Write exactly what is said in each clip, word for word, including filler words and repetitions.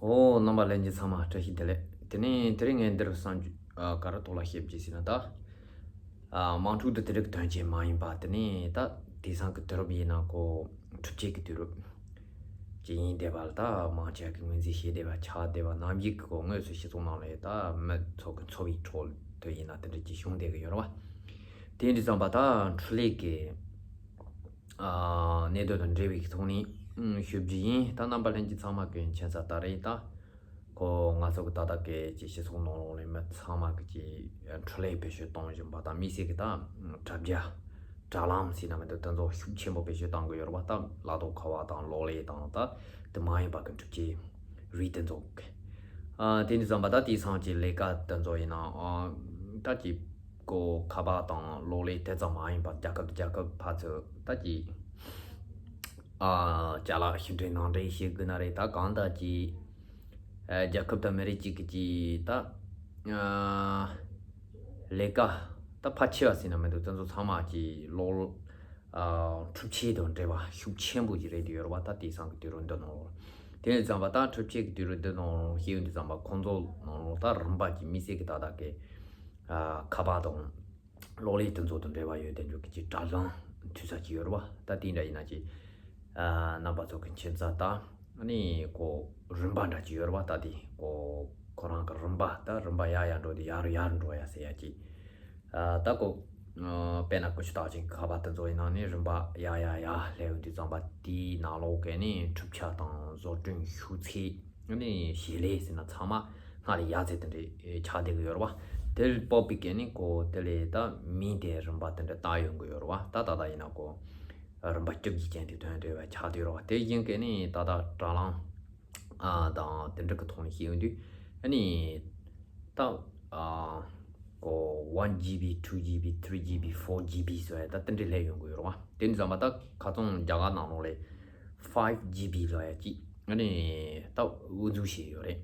ཨོ། རྣམ་པ་ལྷན་རྒྱས་ཚང་མ་བཀྲ་ཤིས་བདེ་ལེགས། དེ་ནས་དེ་རིང་ངས་འདིར་གསར་འགྱུར་ཨ་ག་རེ་ཐོག་ལ་བཤད་རྒྱུ་ཟེར་ན་ད། ཨ་དམངས་ཁྲོད་དུ་དེ་རིགས་དོན་རྐྱེན་མ་ཡིན་པ་དེ་ནས་ད་དེང་སང་གི་དུས་རབས་ཡིན་ན་ཁོ་འཁྲུག་ཆེན་གྱི་དུས་རབས་ཅིག་ཡིན་བསྡད་པ་ལ། ད་མང་ཆེ་གི་ངོས་འཛིན་བྱས་བསྡད་པ་ཆགས་བསྡད་པ་ནམ་ཞིག་གི་ཁོ་དངོས་སུ་སྤྱི་ཚོགས་ནང་ལ་ད་མི་ཚོ་གི་འཚོ་བའི་ཁྲོད་དུ་ཡིན་ན་དེ་འདྲ་ཅིག་བྱུང་བསྡད་གི་ཡོད་རེད་བ། དེ་འདྲ་ཙམ་པ་ད་འཕྲུལ་ལས་ཀྱི་ཨ་གནད་དོན་དང་འབྲེལ་བའི་ཐོག་ནས་ཨུམ་ཞུ་རྒྱུ་ཡིན། ད་རྣམ་པ་ལྷན་རྒྱས་ཚང་མ་གི་མཁྱེན་གསལ་ལྟར་རེད། ད་ཁོ་ང་ཚོ་གི་ད་ལྟ་གི་ཅིག་སྤྱི་ཚོགས་ནང་ལོགས་ལ་མི་ཚང་མ་གི་ཅིག་འཕྲུལ་ལས་བེད་སྤྱོད་གཏོང་བཞིན་པ་དང་། དམིགས་བསལ་གི་ད་དྲ་རྒྱ་དྲ་ལམ་ཟེར་ན་མི་འདུག་དེ་ཚོ་ཤུགས་ཆེན་པོ་བེད་སྤྱོད་གཏོང་གི་ཡོད་རེད་བ། ད་ལག་ཐོག་ཁ་པར་དང་གློག་ཀླད་དང་ད་དེ་མ་ཡིན་པ་གི་འཕྲུལ་ཆས་རིགས་དེ་ཚོ་གི་ཨ་དེ་འདྲ་ཙམ་པ་ད་དེང་སང་ཅིག་ལས་ཀ་དེ་ཚོ་ཡིན་ན་ཨ་ད་ཅིག་ཁོ་ཁ་པར་དང་གློག་ཀླད་དེ་ཙམ་མ་ཡིན་པ་རྒྱལ་ཁབ་དང་རྒྱལ་ཁབ་ཕར་ཚུར་ད་ཅིག་ཨ་ཅ་ལག་ཕྱི་འབྲེལ་ནང་འབྲེལ་བྱེད་དགོས་ན་རེད། ད་གང་ལྟར་ཅིག་ཨ་རྒྱལ་ཁབ་དང་མི་རིགས་གཅིག་གི་ཅིག་ད་ཨ་ལས་ཀ་ད་ཕལ་ཆེ་བ་ཟེར་ན་མི་འདུག་དེ་ཚོ་ཚང་མ་ཅིག་གློག་ཨ་འཕྲུལ་ཆས་དང་འབྲེལ་བ་ཤུགས་ཆེན་པོ་ཞིག་རེད་དེ་ཡོད་རེད་བ། ད་དེང་སང་གི་དུས་རབས་འདི་ནང་ལོགས་དེ་འདྲ་ཙམ་པ་ད་འཕྲུལ་ཆས་ཀྱི་དུས་རབས་འདི་ནང་ལོགས་ཤེས་ཡོན་དེ་ཙམ་པ་ཁོང་ཚོ་ནང་ལོགས་ད་རིམ་པ་ཅིག་དམིགས་བསལ་གི་ད་ལྟ་གི་ཨ་ཁ་པར་དང་གློག་ཀླད་དེ་ཚོ་དང་འབྲེལ་བ་ཡོད་དེ་འཇུག་གི་ཅིག་དྲ་ལམ་འཐུས་ས་ཅིག་ཡོད་རེད་བ། ད་དེ་འདྲ་ཡིན་ན་ཅིག་ཨ་རྣམ་པ་ཚོ་གི་མཁྱེན་རྩ་ད་ཨ་ནི་ཁོ་རིམ་པ་འདྲ་ཅིག་ཡོད་རེད་བ། ད་དེ་ཁོ་ཁོ་རང་གི་རིམ་པ་ད་རིམ་པ་ཡར་ཡར་འགྲོ་དུས་ཡར་ཡར་འགྲོ་ཡ་ཟེར་ཡ་ཅིག་ཨ་ད་ཁོ་ཨ་དཔེར་ན་ཀུ་ཤུ་རྟགས་ཅན་གྱི་ཁ་པར་དེ་ཚོ་ཡིན་ན་ནི་རིམ་པ་ཡར་ཡར་ཡར་སླེབས་ཡོང་དུས་ཙམ་པ་དེའི་ནང་ལོགས་གི་ནི་འཕྲུལ་ཆས་དང་བཟོ་སྐྲུན་ཤུགས་ཚད་ནི་བྱེད་ལས་ཟེར་ན་ཚང་མ་སྔར་ལས་ཡར་ཚད་དེ་འདྲའི་ཆགས་བསྡད་ཀྱི་ཡོད་རེད་བ། དེར་དཔག་པའི་གི་ནི་ཁོ་དེ་ལས་ད་མིང་དེ་རིམ་པ་དེ་འདྲ་བཏགས་ཡོང་གི་ཡོད་རེད་བ། ད་ད་ལྟ་ཡིན་ན་ཁོ་རིམ་པ་བཅུ་གཅིག་ཅན་དེ་དོན་འབྲེལ་བ་ཆགས་བསྡད་ཡོད་རེད་བ། དེ་བཞིན་གི་ནི་ད་ལྟ་དྲ་ལམ་ཨ་དང་དེ་འདྲ་གི་ཐོག་ནས་བཤད་ཡོང་དུས་ཨ་ནི་ད་ཨ་ཁོ་one G B, two G B, three G B, four G B ཟེར་ཡ་ད་དེ་འདྲའི་སླེབས་ཡོང་གི་ཡོད་རེད་བ། དེ་འདྲ་ཙམ་པ་ད་ཁ་སང་རྒྱ་གར་ནང་ལོགས་ལ་five G B ལབ་ཡ་ཅིག་ཨ་ནི་ད་དབུ་འཛུགས་བྱས་ཡོད་རེད།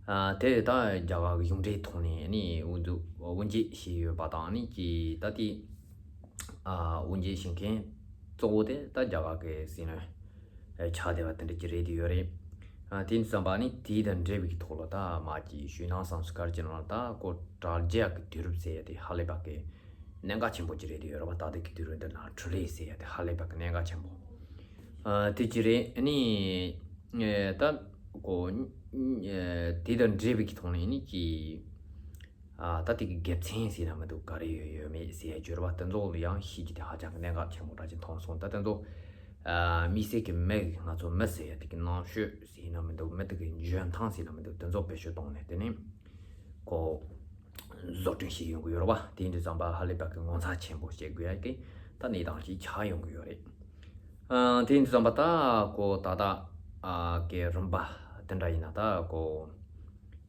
ཨ་དེ་ད་རྒྱ་གར་གི་གཞུང་འབྲེལ་ཐོག་ནས་ཨ་ནི་དབུ་འཛུགས་དབུ་འབྱེད་བྱས་ཡོད་པ་དང་། ཨ་ནི་ཅིག་ད་དེ་ཨ་དབུ་འབྱེད་བྱེད་མཁན་གཙོ་བོ་དེ་ད་རྒྱ་གར་གི་ཟིན་ཨ་ཆགས་བསྡད་པ་དེ་འདྲ་ཅིག་རེད་དེ་ཡོད་རེད། ཨ་དེ་ཙམ་པ་ནི་དེ་དང་འབྲེལ་བའི་ཐོག་ལ་ད་མ་ཅིག་ཞུས་ན་བསམ་སོང་། ག་རེ་བྱས་ན་ད་ཁོ་དྲ་རྒྱ་གི་དུས་རབས་ཟེར་ཡ་དེ་ཧ་ལས་པ་གི་གནད་འགག་ཆེན་པོ་ཅིག་རེད་དེ་ཡོད་རེད་བ། ད་ལྟ་གི་དུས་རབས་འདི་ན་འཕྲུལ་ལས་ཟེར་ཡ་དེ་ཧ་ལས་པ་གི་གནད་འགག་ཆེན་པོ་ཨ་དེ་ཅིག་རེད། ཨ་ནི་ཨ་ད་ཁོ་ཨ་དེ་དང་འབྲེལ་བའི་ཐོག་ནས་ཨ་ནི་ཅིག་ཨ་ད་དེ་གི་དགེ་མཚན་ཟེར་ན་མི་འདུག་ག་རེ་ཡོད་ཡོད་མེད་ཟེར་ཡ་བརྗོད་ར་བ་དེ་ཚོ་ལ་ཡང་ཤེས་རྒྱུ་དེ་ཧ་ཅང་གི་གནད་འགག་ཆེན་པོ་འདྲ་ཅིག་མཐོང་སོང་། ད་དེ་ཚོ་ཨ་དམིགས་བསལ་གྱི་མི་ང་ཚོ་མི་ཟེར་ཡ་དེ་གི་ནང་ཤོས་ཟེར་ན་མི་འདུག་མི་དེ་གི་འཇོན་ཐང་ཟེར་ན་མི་འདུག་དེ་ཚོ་བེད་སྤྱོད་བཏང་ནས་དེ་ནས་ཁོ་བཟོ་སྐྲུན་བྱེད་ཡོང་གི་ཡོད་ར་བ། དེ་འདྲ་ཙམ་པ་ཧ་ལས་པ་གི་ངོ་མཚར་ཆེན་པོ་བྱེད་དགོས་ཡ་གི་ད་གནས་སྟངས་ཅིག་ཆགས་ཡོང་གི་ཡོད་རེད། ཨ་དེ་འདྲ་ཙམ་པ་ད་ཁོ་ད་ལྟ་ཨ་གི་རིམ་པ་དེ་འདྲ་ཡིན་ན་ད་ཁོ་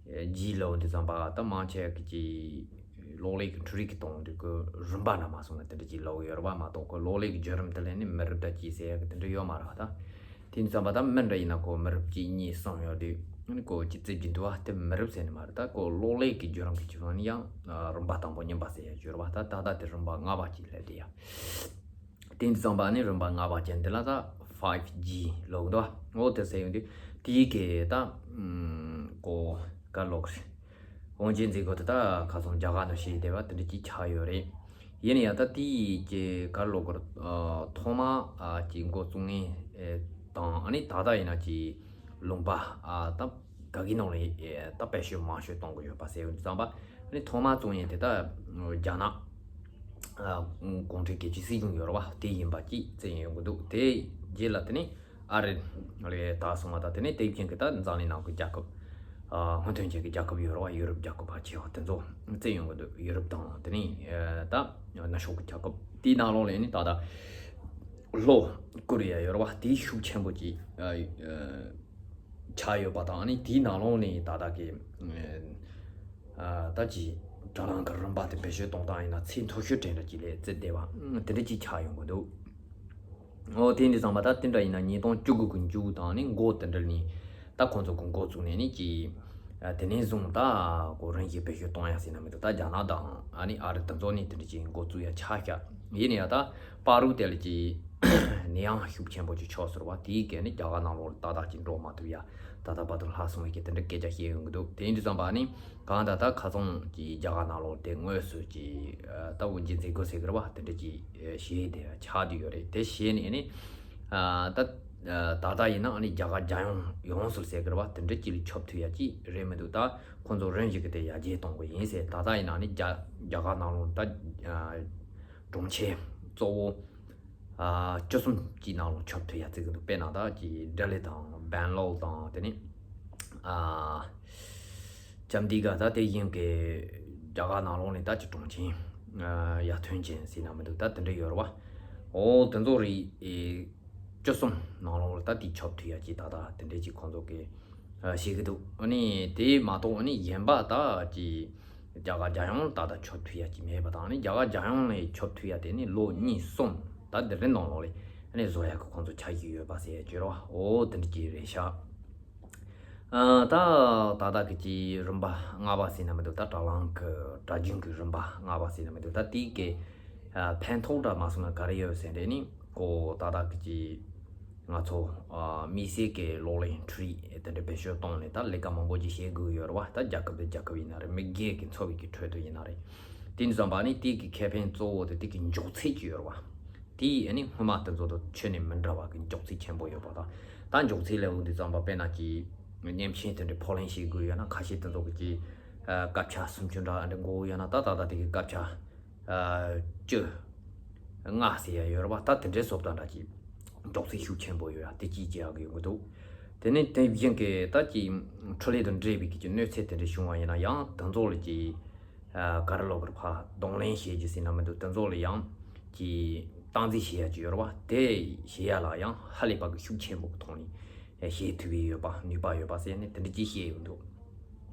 རྗེས་ལོ་འདི་ཙམ་པ་ད་མང་ཆེ་གི་ཅིག་གློག་ཀླད་ཀྱི་འཕྲུལ་རིག་གི་སྟེང་དུ་ཁོ་རིམ་པ་ན་མ་སོང་ན་དེ་འདྲ་ཅིག་ལོག་ཡོད་རེད་བ། མ་གཏོགས་ཁོ་གློག་ཀླད་ཀྱི་བརྒྱུད་རིམ་དེ་ལས་ནི་མི་རབས་འདྲ་ཅིག་ཟེར་ཡ་གི་དེ་འདྲ་ཡོད་མ་རེད་བ། ད་དེ་འདྲ་ཙམ་པ་ད་མི་འདྲ་ཡིན་ན་ཁོ་མི་རབས་གཅིག་གཉིས་གསུམ་ཡོད་དུས་ཨ་ནི་ཁོ་ཅིག་རྩིས་རྒྱུ་འདུག་བ། དེ་མི་རབས་ཟེར་ནི་མ་རེད། ད་ཁོ་གློག་ཀླད་ཀྱི་བརྒྱུད་རིམ་གྱི་ཆེད་དུ་ནི་ཡང་རིམ་པ་དང་པོ་གཉིས་པ་ཟེར་ཡ་ཡོད་རེད་བ། ད་ད་ལྟ་དེ་རིམ་པ་ལྔ་པ་ཅིག་སླེབས་བསྡད་ཡ། དེ་འདྲ་ཙམ་པ་ནི་རིམ་པ་ལྔ་པ་ཅན་དེ་ལ་ད་five G ལབ་འདུག་འོ་དེ་ཟེར་ཡོང་དུས་དེའི་གི་ད་ཨམ་གོ་ག་ལོག་རེད། དབང་ཆེན་འཛིན་སྐོར་དེ་ད་ཁ་སང་རྒྱ་གར་ནང་བྱས་བསྡད་པ་དེ་འདྲ་ཅིག་ཆགས་ཡོད་རེད། ཡིན་ན་ཡང་ད་དེའི་གི་ག་ལོག་གི་ཐོག་མ་ཨ་ཅིག་འགོ་བཙུགས་མཁན་དང་ཨ་ནི་ད་ལྟ་ཡིན་ན་ཅིག་ལུང་པ་ཨ་ད་ག་གི་ནང་ལ་ད་བེད་སྤྱོད་མང་ཤོས་གཏོང་གི་ཡོད་པ་ཟེར་ཡོང་དུས་ཙམ་པ། ཨ་ནི་ཐོག་མར་བཙུགས་མཁན་དེ་ད་རྒྱ་ནག་ཨ་གུང་ཁྲན་རྒྱལ་གཅེས་སྲིད་གཞུང་ཡོད་རེད་བ། དེ་ཡིན་པ་ཅིག་བརྩི་ཡོང་གི་འདུག་དེ་རྗེས་ལ་དེ་ནས་ཨ་རི་ལ་ད་སོང་བ་དང་། དེ་ནས་དེ་བཞིན་གྱི་ད་འཛམ་གླིང་ནང་གི་རྒྱལ་ཁབ་ཨ་སྔོན་ཐོན་ཅན་གྱི་རྒྱལ་ཁབ་ཡོད་རེད་བ། ཡུ་རོབ་རྒྱལ་ཁབ་ཕལ་ཆེ་བ་དེ་ཚོ་བརྩི་ཡོང་གི་འདུག་ཡུ་རོབ་དང་དེ་ནས་ཨ་ད་ནུབ་ཕྱོགས་ཀྱི་རྒྱལ་ཁབ་དེའི་ནང་ལོགས་ལ་ནི་ད་ལྟ་ལྷོ་ཀོ་རི་ཡ་ཡོད་རེད་བ། དེ་ཤུགས་ཆེན་པོ་ཅིག་ཨ་ཨ་ཆགས་ཡོད་པ་དང་། ཨ་ནི་དེའི་ནང་ལོགས་ནས་ད་ལྟ་གི་ཨ་ད་ཅིག་དྲ་ལམ་གྱི་རིམ་པ་དེ་བེད་སྤྱོད་གཏོང་སྟངས་ཡིན་ན་ཚད་མཐོ་ཤོས་དེ་འདྲ་ཅིག་ལ་བརྩི་བསྡད་པ་དེ་འདྲ་ཅིག་ཆགས་ཡོང་གི་འདུག་འོ་དེ་འདྲ་ཙམ་པ་ད་དེ་འདྲ་ཡིན་ན་ཉིས་སྟོང་བཅུ་དགུ་གི་མཇུག་དང་ནི་འགོ་དེ་འདྲ་ནས་ད་ཁོང་ཚོ་གི་འགོ་བཙུགས་ནས་ནི་ཅིག་ཨ་དེ་ནས་བཟུང་ད་གོ་རིམ་བཞིན་བེད་སྤྱོད་གཏོང་ཡ་ཟེར་ན་མི་འདུག་ད་རྒྱ་ནག་དང་ཨ་ནི་ཨ་རི་དེ་ཚོ་ནས་དེ་འདྲ་ཅིག་འགོ་བཙུགས་ཡ་ཆགས་ཤག་ཡིན་ན་ཡང་ད་བར་དུ་དེ་ལ་ཅིག་ནད་ཡམས་ཤུགས་ཆེན་པོ་ཅིག་ཕྱོགས་སོང་བ། དེའི་གི་ནི་རྒྱ་གར་ནང་ལོགས་ལ་ཏག་ཏག་ཅིག་འགྲོ་མ་ཐུབ་ཡ། ད་ལྟ་བར་དུ་ལྷག་སོང་བའི་གི་དེ་འདྲ་སྐད་ཆ་བཤད་ཡོང་གི་འདུག་དེ་ཡིན་དུས་ཙམ་པ་ནི་གང་ལྟར་ད་ཁ་སང་གི་རྒྱ་གར་ནང་ལོགས་དེ་དངོས་སུ་གི་ད་དབུ་འབྱེད་མཛད་སྒོ་ཟེར་གི་རེད་བ། དེ་འདྲ་གི་བྱས་དེ་ཆགས་བསྡད་ཡོད་རེད། དེ་བྱས་ནས་ནི་ད་ད་ལྟ་ཡིན་ན་ནི་རྒྱ་གར་རྒྱལ་ཡོངས་ཡོངས་སུ་ཟེར་གི་རེད་བ། དེ་འདྲ་གི་ལ་ཁྱབ་ཐུབ་ཡ་གི་རེད་མི་འདུག་ད་ཁོང་ཚོ་རང་བཞིན་གི་དེ་ཡར་རྒྱས་གཏོང་གི་ཡིན་ཟེར། ད་ལྟ་ཡིན་ན་ནི་རྒྱ་རྒྱ་གར་ནང་ལོགས་ད་གྲོང་ཁྱེར་གཙོ་བོ་ཨ་བཅུ་གསུམ་གྱི་ནང་ལ་ཁྱབ་ཐུབ་ཡ་བརྩི་གི་འདུག་དཔེར་ན་ད་ཀྱི་ལྡི་ལི་དང་སྦེང་ལོར་དང་དེ་ནས་ཨ་ཅན་དི་གྷར། ད་དེ་བཞིན་གྱི་རྒྱ་གར་ནང་ལོགས་ནས་ད་ཀྱི་གྲོང་ཁྱེར་ཨ་ཡར་ཐོན་ཅན་ཟེར་ན་མི་འདུག་ད་དེ་འདྲ་ཡོད་རེད་བ། འོ་དེ་ཚོ་རེད། ཨེ་བཅུ་གསུམ་ནང་ལོགས་ལ་ད་དེ་ཁྱབ་ཐུབ་ཡ་ཀྱི་ད་ད་དེ་འདྲ་ཀྱི་ཁོང་ཚོ་གི་ཨ་བྱེད་ཀྱི་འདུག་ཨ་ནི་དེ་མ་གཏོགས་ཨ་ནི་གཞན་པ་ད་ཀྱི་རྒྱ་གར་རྒྱལ་ཡོངས་ད་ལྟ་ཁྱབ་ཐུབ་ཡ་ཅིག་མེད་པ་དང་། ཨ་ནི་རྒྱ་གར་རྒྱལ་ཡོངས་ནས་ཁྱབ་ཐུབ་ཡ་དེ་ནི་ལོ་གཉིས་གསུམ་ད་དེ་རིང་ནང་ལོགས་ལ་ཨ་ནི་བཟོ་ཡ་གི་ཁོང་ཚོ་འཆར་གཞི་ཡོད་པ་ཟེར་ཡ་ཅིག་ཡོད་རེད་བ། འོ་དེ་འདྲ་ཅིག་རེད་ཤག་ཨ་ད་ད་ལྟ་གི་ཅིག་རིམ་པ་ལྔ་པ་ཟེར་ན་མི་འདུག་ད་དྲ་ལམ་གི་དྲ་རྒྱུན་གི་རིམ་པ་ལྔ་པ་ཟེར་ན་མི་འདུག་ད་དེ་གི་ཨ་ཕན་ཐོགས་འདྲ་མ་སོང་ན་ག་རེ་ཡོད་ཟེར་འདྲ་ནི་ཀོ་ད་ལྟ་གི་ཅིག་ང་ཚོ་ཨ་དམིགས་བསལ་གྱི་གློག་ཀླད་འཕྲུལ་རིག་དེ་འདྲ་བེད་སྤྱོད་བཏང་ནས་ད་ལས་ཀ་མང་པོ་ཅིག་བྱེད་དགོས་ཡོད་རེད་བ། ད་རྒྱལ་ཁབ་དང་རྒྱལ་ཁབ་ཡིན་ན་རེད། མི་སྒེར་གྱི་འཚོ་བའི་གི་ཁྲོད་དུ་ཡིན་ན་རེད། དེ་ཡིན་དུས་ཙམ་པ་ནི་དེ་གི་ཁེ་ཕན་གཙོ་བོ་དེ་དེ་གི་མགྱོགས་ཚད་ཅིག་ཡོད་རེད་བ། དེ་ཨ་ནི་སྔོན་མ་དེ་ཚོ་དང་ཁྱོན་ནས་མི་འདྲ་བ་གི་མགྱོགས་ཚད་ཆེན་པོ་ཡོད་པ་དང་། ད་མགྱོགས་ཚད་ལབ་ཡོང་དུས་ཙམ་པ་དཔེར་ན་ཅིག་མཉེན་ཆས་དེ་འདྲ་ཕབ་ལེན་བྱེད་དགོས་ཡོད་ན། ཁ་ཤས་དེ་ཚོ་གི་ཅིག་ཨ་སྐར་ཆ་སུམ་ཅུ་འདྲ་འདྲ་འགོར་ཡོད་ན། ད་ད་ལྟ་དེ་གི་སྐར་ཆ་ཨ་བཅུ་ལྔ་ཟེར་ཡ་ཡོད་རེད་བ། ད་དེ་འདྲའི་བཟོ་ལྟ་འདྲ་ཅིག་མགྱོགས་ཚད་ཤུགས་ཆེན་པོ་ཡོད་ཡ་དེ་ཅིག་བྱེད་ཡག་གི་ཡོང་གི་འདུག་དེ་ནས་དེ་བཞིན་གྱི་ད་ཅིག་འཕྲུལ་ལས་དང་འབྲེལ་བའི་གི་ཅིག་གནོད་འཚེ་དེ་འདྲ་བྱུང་བ་ཡིན་ན་ཡང་དེ་ཚོ་ལ་ཅིག་ཨ་ག་རེ་ལབ་དགོས་རེད། ཕར་གདོང་ལེན་བྱེད་རྒྱུ་ཟེར་ན་མི་འདུག་དེ་ཚོ་ལ་ཡང་ཅིག་སྟངས་འཛིན་བྱེད་ཡ་ཅིག་ཡོད་རེད་བ། དེ་བྱེད་ཡ་ལ་ཡང་ཧ་ལས་པ་གི་ཤུགས་ཆེན་པོ་གི་ཐོག་ནས་བྱེད་ཐུབ་ཀྱི་ཡོད་པ། ནུས་པ་ཡོད་པ་ཟེར་ནས་དེ་འདྲ་ཅིག་བཤད་ཡོང་འདུག་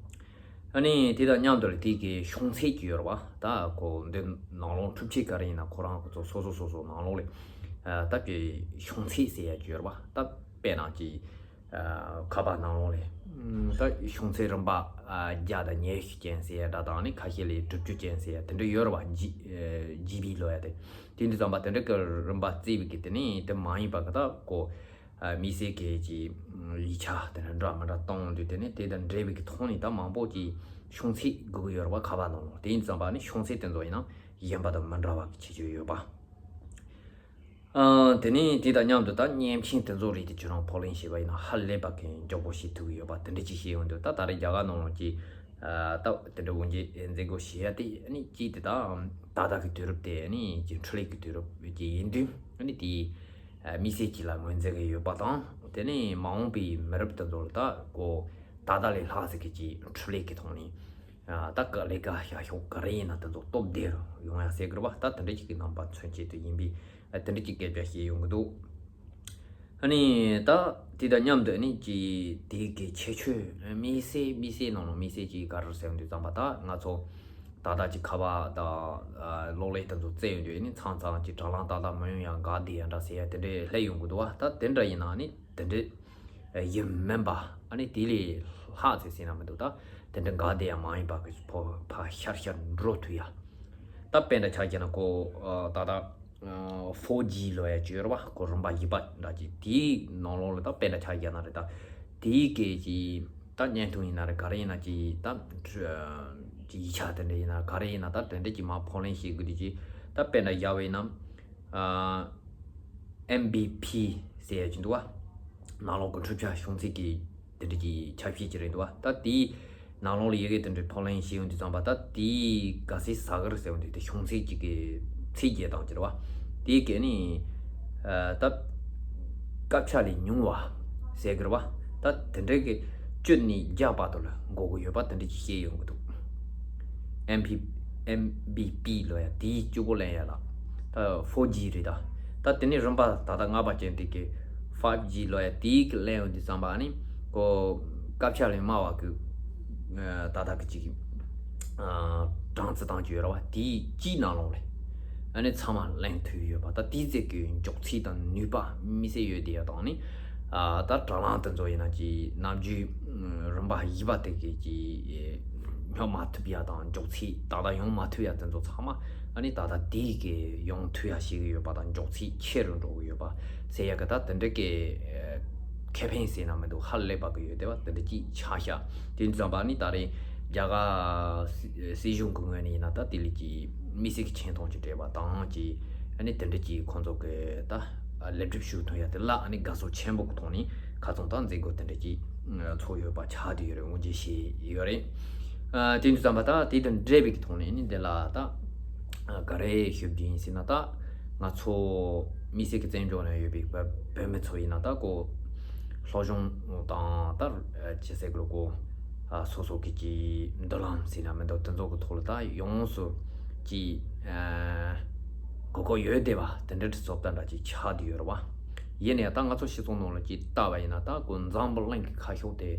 ཨ་ནི་དེ་དང་མཉམ་དུ་ལ་དེ་གི་བྱུང་ཚད་ཅིག་ཡོད་རེད་བ། ད་ཁོ་འདི་ནང་ལོགས་འཕྲུལ་ཆས་ག་རེ་ཡིན་ན་ཁོ་རང་ཁོ་ཚོ་སོ་སོ་སོ་སོ་ནང་ལོགས་ལ་ཨ་ད་གི་བྱུང་ཚད་ཟེར་ཡ་ཅིག་ཡོད་རེད་བ། ད་དཔེར་ན་ཅིག་ཨ་ཁ་པར་ནང་ལོགས་ལ་ཨམ་ད་བྱུང་ཚད་རིམ་པ་ཨ་བརྒྱ་དང་ཉི་ཤུ་ཅན་ཟེར་ཡ་འདྲ་དང་། ནི་ཁ་ཤས་ལ་དྲུག་ཅུ་ཅན་ཟེར་ཡ་དེ་འདྲ་ཡོད་རེད་བ། ཇི་ཨ་ཇི་བི་ལབ་ཡ་དེ། དེ་འདྲ་ཙམ་པ་དེ་འདྲ་གི་རིམ་པ་བརྩིས་པའི་གི་དེ་ནི་དེ་མ་ཡིན་པ་གི་ད་ཀོ་ཨ་དམིགས་བསལ་གྱི་ཅིག་ཡིག་ཆ་དེ་འདྲ་འདྲ་མི་འདྲ་གཏོང་དུས་དེ་ནི་དེ་དང་འབྲེལ་བའི་གི་ཐོག་ནས་ད་མང་པོ་ཅིག་བྱུང་ཚད་དགོས་ཀྱི་ཡོད་རེད་བ། ཁ་པར་ནང་ལོགས་དེ་ཡིན་ཙམ་པ་ནི་བྱུང་ཚད་དེ་ཚོ་ཡིན་ན་གཞན་པ་དང་མི་འདྲ་བ་གི་ཁྱད་ཆོས་ཡོད་པ། ཨ་དེ་ནས་དེ་དང་མཉམ་དུ་ད་མཉེན་ཆས་དེ་ཚོ་རིགས་དེ་ཁྱོད་རང་ཕབ་ལེན་བྱས་པ་ཡིན་ན་ཧ་ལས་པ་གི་མགྱོགས་པོ་བྱེད་ཐུབ་ཀྱི་ཡོད་པ་དེ་འདྲ་ཅིག་བཤད་ཡོང་དུས། ད་ད་རེས་རྒྱ་གར་ནང་ལོགས་ཀྱི་ཨ་ད་དེ་འདྲ་དབུ་འབྱེད་མཛད་སྒོ་བྱེད་ཡ་དེ་ཨ་ནི་གཅིག་དེ་ད་ད་ལྟ་གི་དུས་རབས་དེ་ཨ་ནི་ཀྱི་འཕྲུལ་ལས་ཀྱི་དུས་རབས་ཀྱི་ཡིན་དུས་ཨ་ནི་དེ་ཨ་དམིགས་བསལ་གྱི་ལ་ངོས་འཛིན་གྱི་ཡོད་པ་དང་། དེ་ནས་མ་འོངས་པའི་མི་རབས་དེ་ཚོ་ལ་ད་ཀོ་ད་ལྟ་ལས་ལྷག་ཟིག་གི་ཅིག་འཕྲུལ་ལས་ཀྱི་ཐོག་ནས། ཨ་ད་ག་ལས་ཀ་བྱ་ཕྱོགས་ག་རེ་ཡིན་ན་དེ་ཚོ་སྟོབས་ལྡན་རུ་ཡོང་ཡ་ཟེར་གི་རེད་བ། ད་དེ་འདྲ་ཅིག་གི་རྣམ་པ་མཚོན་བྱེད་དུ་ཡིན་པས། ཨ་དེ་འདྲ་ཅིག་སྐད་ཆ་བཤད་ཡོང་གི་འདུག་ཨ་ནི་ད་དེ་དང་མཉམ་དུ་ཨ་ནི་ཅིག་དེ་གི་ཁྱད་ཆོས་དམིགས་བསལ་དམིགས་བསལ་ནང་ལ་དམིགས་བསལ་ཅིག་ག་རེ་ཟེར་འདུག་ཙམ་པ། ད་ང་ཚོ་ད་ལྟ་ཅིག་ཁ་པར་དང་ཨ་གློག་ཀླད་དེ་ཚོ་བཙལ་ཡོང་དུས་ཨ་ནི་མཚམས་མཚམས་ཅིག་དྲ་ལམ་ཏག་ཏག་མ་ཡོང་ཡ་འགག་བསྡད་ཡ་འདྲ་ཟེར་ཡ་དེ་འདྲ་སླེབས་ཡོང་གི་འདུག་བ། ད་དེ་འདྲ་ཡིན་ན་ཨ་ནི་དེ་འདྲ་ཡིན་མིན་པ། ཨ་ནི་དེ་ལས་ལྷག་ཚེ་ཟེར་ན་མི་འདུག་ད་དེ་འདྲ་འགག་བསྡད་ཡ་མ་ཡིན་པ་གི་ཕོ་ཕ་ཤར་ཤར་འགྲོ་ཐུབ་ཡ། ད་དཔེ་འདྲ་ཆ་བཞག་ན་ཀོ་ཨ་ད་ལྟ་ཨ་ཕོར་ཇི་ལབ་ཡ་ཅིག་ཡོད་རེད་བ། ཀོ་རིམ་པ་བཞི་པ་འདྲ་ཅིག་དེའི་ནང་ལོགས་ལ་ད་དཔེ་འདྲ་ཆ་བཞག་ན་རེད། ད་དེའི་སྐད་ཀྱི་ད་བརྙན་ཐུང་ཡིན་ན་རེད། ག་རེ་ཡིན་ན་ཅིག་ད་ཨ་ཅིག་ཡིག་ཆ་དེ་འདྲ་ཡིན་ན་ག་རེ་ཡིན་ན་ད་དེ་འདྲ་ཅིག་མར་ཕབ་ལེན་བྱེད་དགོས་དུས་ཅིག་ད་དཔེ་འདྲ་བཞག་པ་ཡིན་ན། ཨ་ཨེམ་བི་པི་ཟེར་ཡ་ཅིག་འདུག་བ། ནང་ལོགས་ཀྱི་འཕྲུལ་ཆས་བྱུང་ཚད་ཀྱི་དེ་འདྲ་གྱི་ཁྱབ་བྱེད་ཅིག་རེད་འདུག་བ། ད་དེའི་ནང་ལོགས་ལ་ཡི་གེ་དེ་འདྲའི་ཕབ་ལེན་བྱེད་ཡོང་དུས་ཙམ་པ། ད་དེའི་ག་ཚད་ཟ་གི་རེད་ཟེར་ཡོང་དུས་དེ་བྱུང་ཚད་ཅིག་གི་ཚད་བརྒྱད་དང་ཅིག་རེད་བ། དེའི་གི་ནི་ཨ་ད་སྐར་ཆ་ལས་ཉུང་བ་ཟེར་གི་རེད་བ། ད་དེ་འདྲའི་གི་བཅུ་ནས་བརྒྱ་བར་དུ་ལ་འགོར་གི་ཡོད་པ་དེ་འདྲ་ཅིག་བཤད་ཡོང་གི་འདུག་ཨེམ་བི་ཨེམ་བི་པི་ལབ་ཡ་དེའི་གཅིག་པོ་ལེན་ཡ་ལ་ད་ཕོར་ཇི་རེད། ད་ད་དེ་ནས་རིམ་པ་ད་ལྟ་ལྔ་པ་ཅན་དེ་གི་ཕའིབ་ཇི་ལབ་ཡ་དེའི་གི་ལེན་ཡོང་དུས་ཙམ་པ་ཨ་ནི་ཀོ་སྐར་ཆ་ལས་དམའ་བ་གི་ཨ་ད་ལྟ་གི་ཅིག་ཨ་གྲངས་ཚད་དང་ཅིག་ཡོད་རེད་བ། དེའི་གཅིག་ནང་ལོགས་ལ་ཨ་ནི་ཚང་མ་ལེན་ཐུབ་ཡོད་པ། ད་དེའི་ཚད་ཀྱི་མགྱོགས་ཚད་དང་ནུས་པ་དམིགས་བསལ་ཡོད་དེ་ཡ་དང་ནི། ཨ་ད་དྲ་ལམ་དེ་ཚོ་ཡིན་ན་ཅིག་ནམ་རྒྱུན་རིམ་པ་བཞི་པ་དེ་གི་ཅིག་སྙོབ་མ་ཐུབ་ཡ་དང་། མགྱོགས་ཚད་ཏག་ཏག་ཡོང་མ་ཐུབ་ཡ་དེ་ཚོ་ཚང་མ་ཨ་ནི་ད་ལྟ་དེ་གི་ཡོང་ཐུབ་ཡ་བྱེད་ཀྱི་ཡོད་པ་དང་། མགྱོགས་ཚད་ཆེ་རུ་འགྲོ་གི་ཡོད་པ་ཟེར་ཡ་གི་ད་དེ་འདྲ་གི་ཨ་ ཁེ་ཕན་ཟེར་ན་མི་འདུག་ཧ་ལས་པ་གི་ཡོད་དེ་བ་དེ་འདྲ་ཅིག་ཆགས་ཤག་དེ་ཙམ་པ་ནི་ད་རེས་རྒྱ་གར་སྲིད་གཞུང་གི་ངོས་ནས་ཡིན་ན་ད་དེ་ལས་ཀྱི་མི་སེར་གྱི་ཆེ་མཐོང་ཅིག་སྤྲད་པ་དང་ཅིག་ཨ་ནི་དེ་འདྲ་ཅིག་ཁོང་ཚོ་གི་ད་ལེགས་གྲུབ་ཞུ་ཐུབ་ཡ་དེ་ལ་ཨ་ནི་དགའ་ཚོར་ཆེན་པོ་གི་ཐོག་ནས་ཁ་ཚོན་ད་མཛད་སྒོ་དེ་འདྲ་ཅིག་ཚོགས་ཡོད་པ་ཆགས་བསྡད་ཡོད་རེད། དབུ་འབྱེད་བྱས་ཡོད་རེད། ཨ་དེ་འདྲ་ཙམ་པ་ད་དེ་དང་འབྲེལ་བའི་གི་ཐོག་ནས་ནི་འདི་ལ་ད་ག་རེ་ཞུ་རྒྱུ་ཡིན་ཟེར་ན་ད་ང་ཚོ་མི་སེར་གྱི་བཙན་བྱོལ་ནང་ཡོད་པའི་བོད་མི་ཚོ་ཡིན་ན་ད་ཀོ་སློབ་སྦྱོང་དང་ད་ཅི་ཟེར་དགོས་ཀོ་སོ་སོ་གི་ཀྱི་མདུན་ལམ་ཟེར་ན་མི་འདུག་དེ་ཚོ་གི་ཐོག་ལ་ད་ཡོངས་སུ་ཀྱི་གོ་སྐབས་ཡོད་བསྡད་པ་དེ་འདྲ་གི་བཟོ་ལྟ་འདྲ་ཅིག་ཆགས་བསྡད་ཡོད་རེད་བ། ཡིན་ནའི་ད་ང་ཚོ་སྤྱི་ཚོགས་ནང་ལ་ཅིག་ལྟ་བ་ཡིན་ན་ད་ཀོ་འཛམ་བུ་གླིང་གི་ཁ་ཕྱོགས་དེ་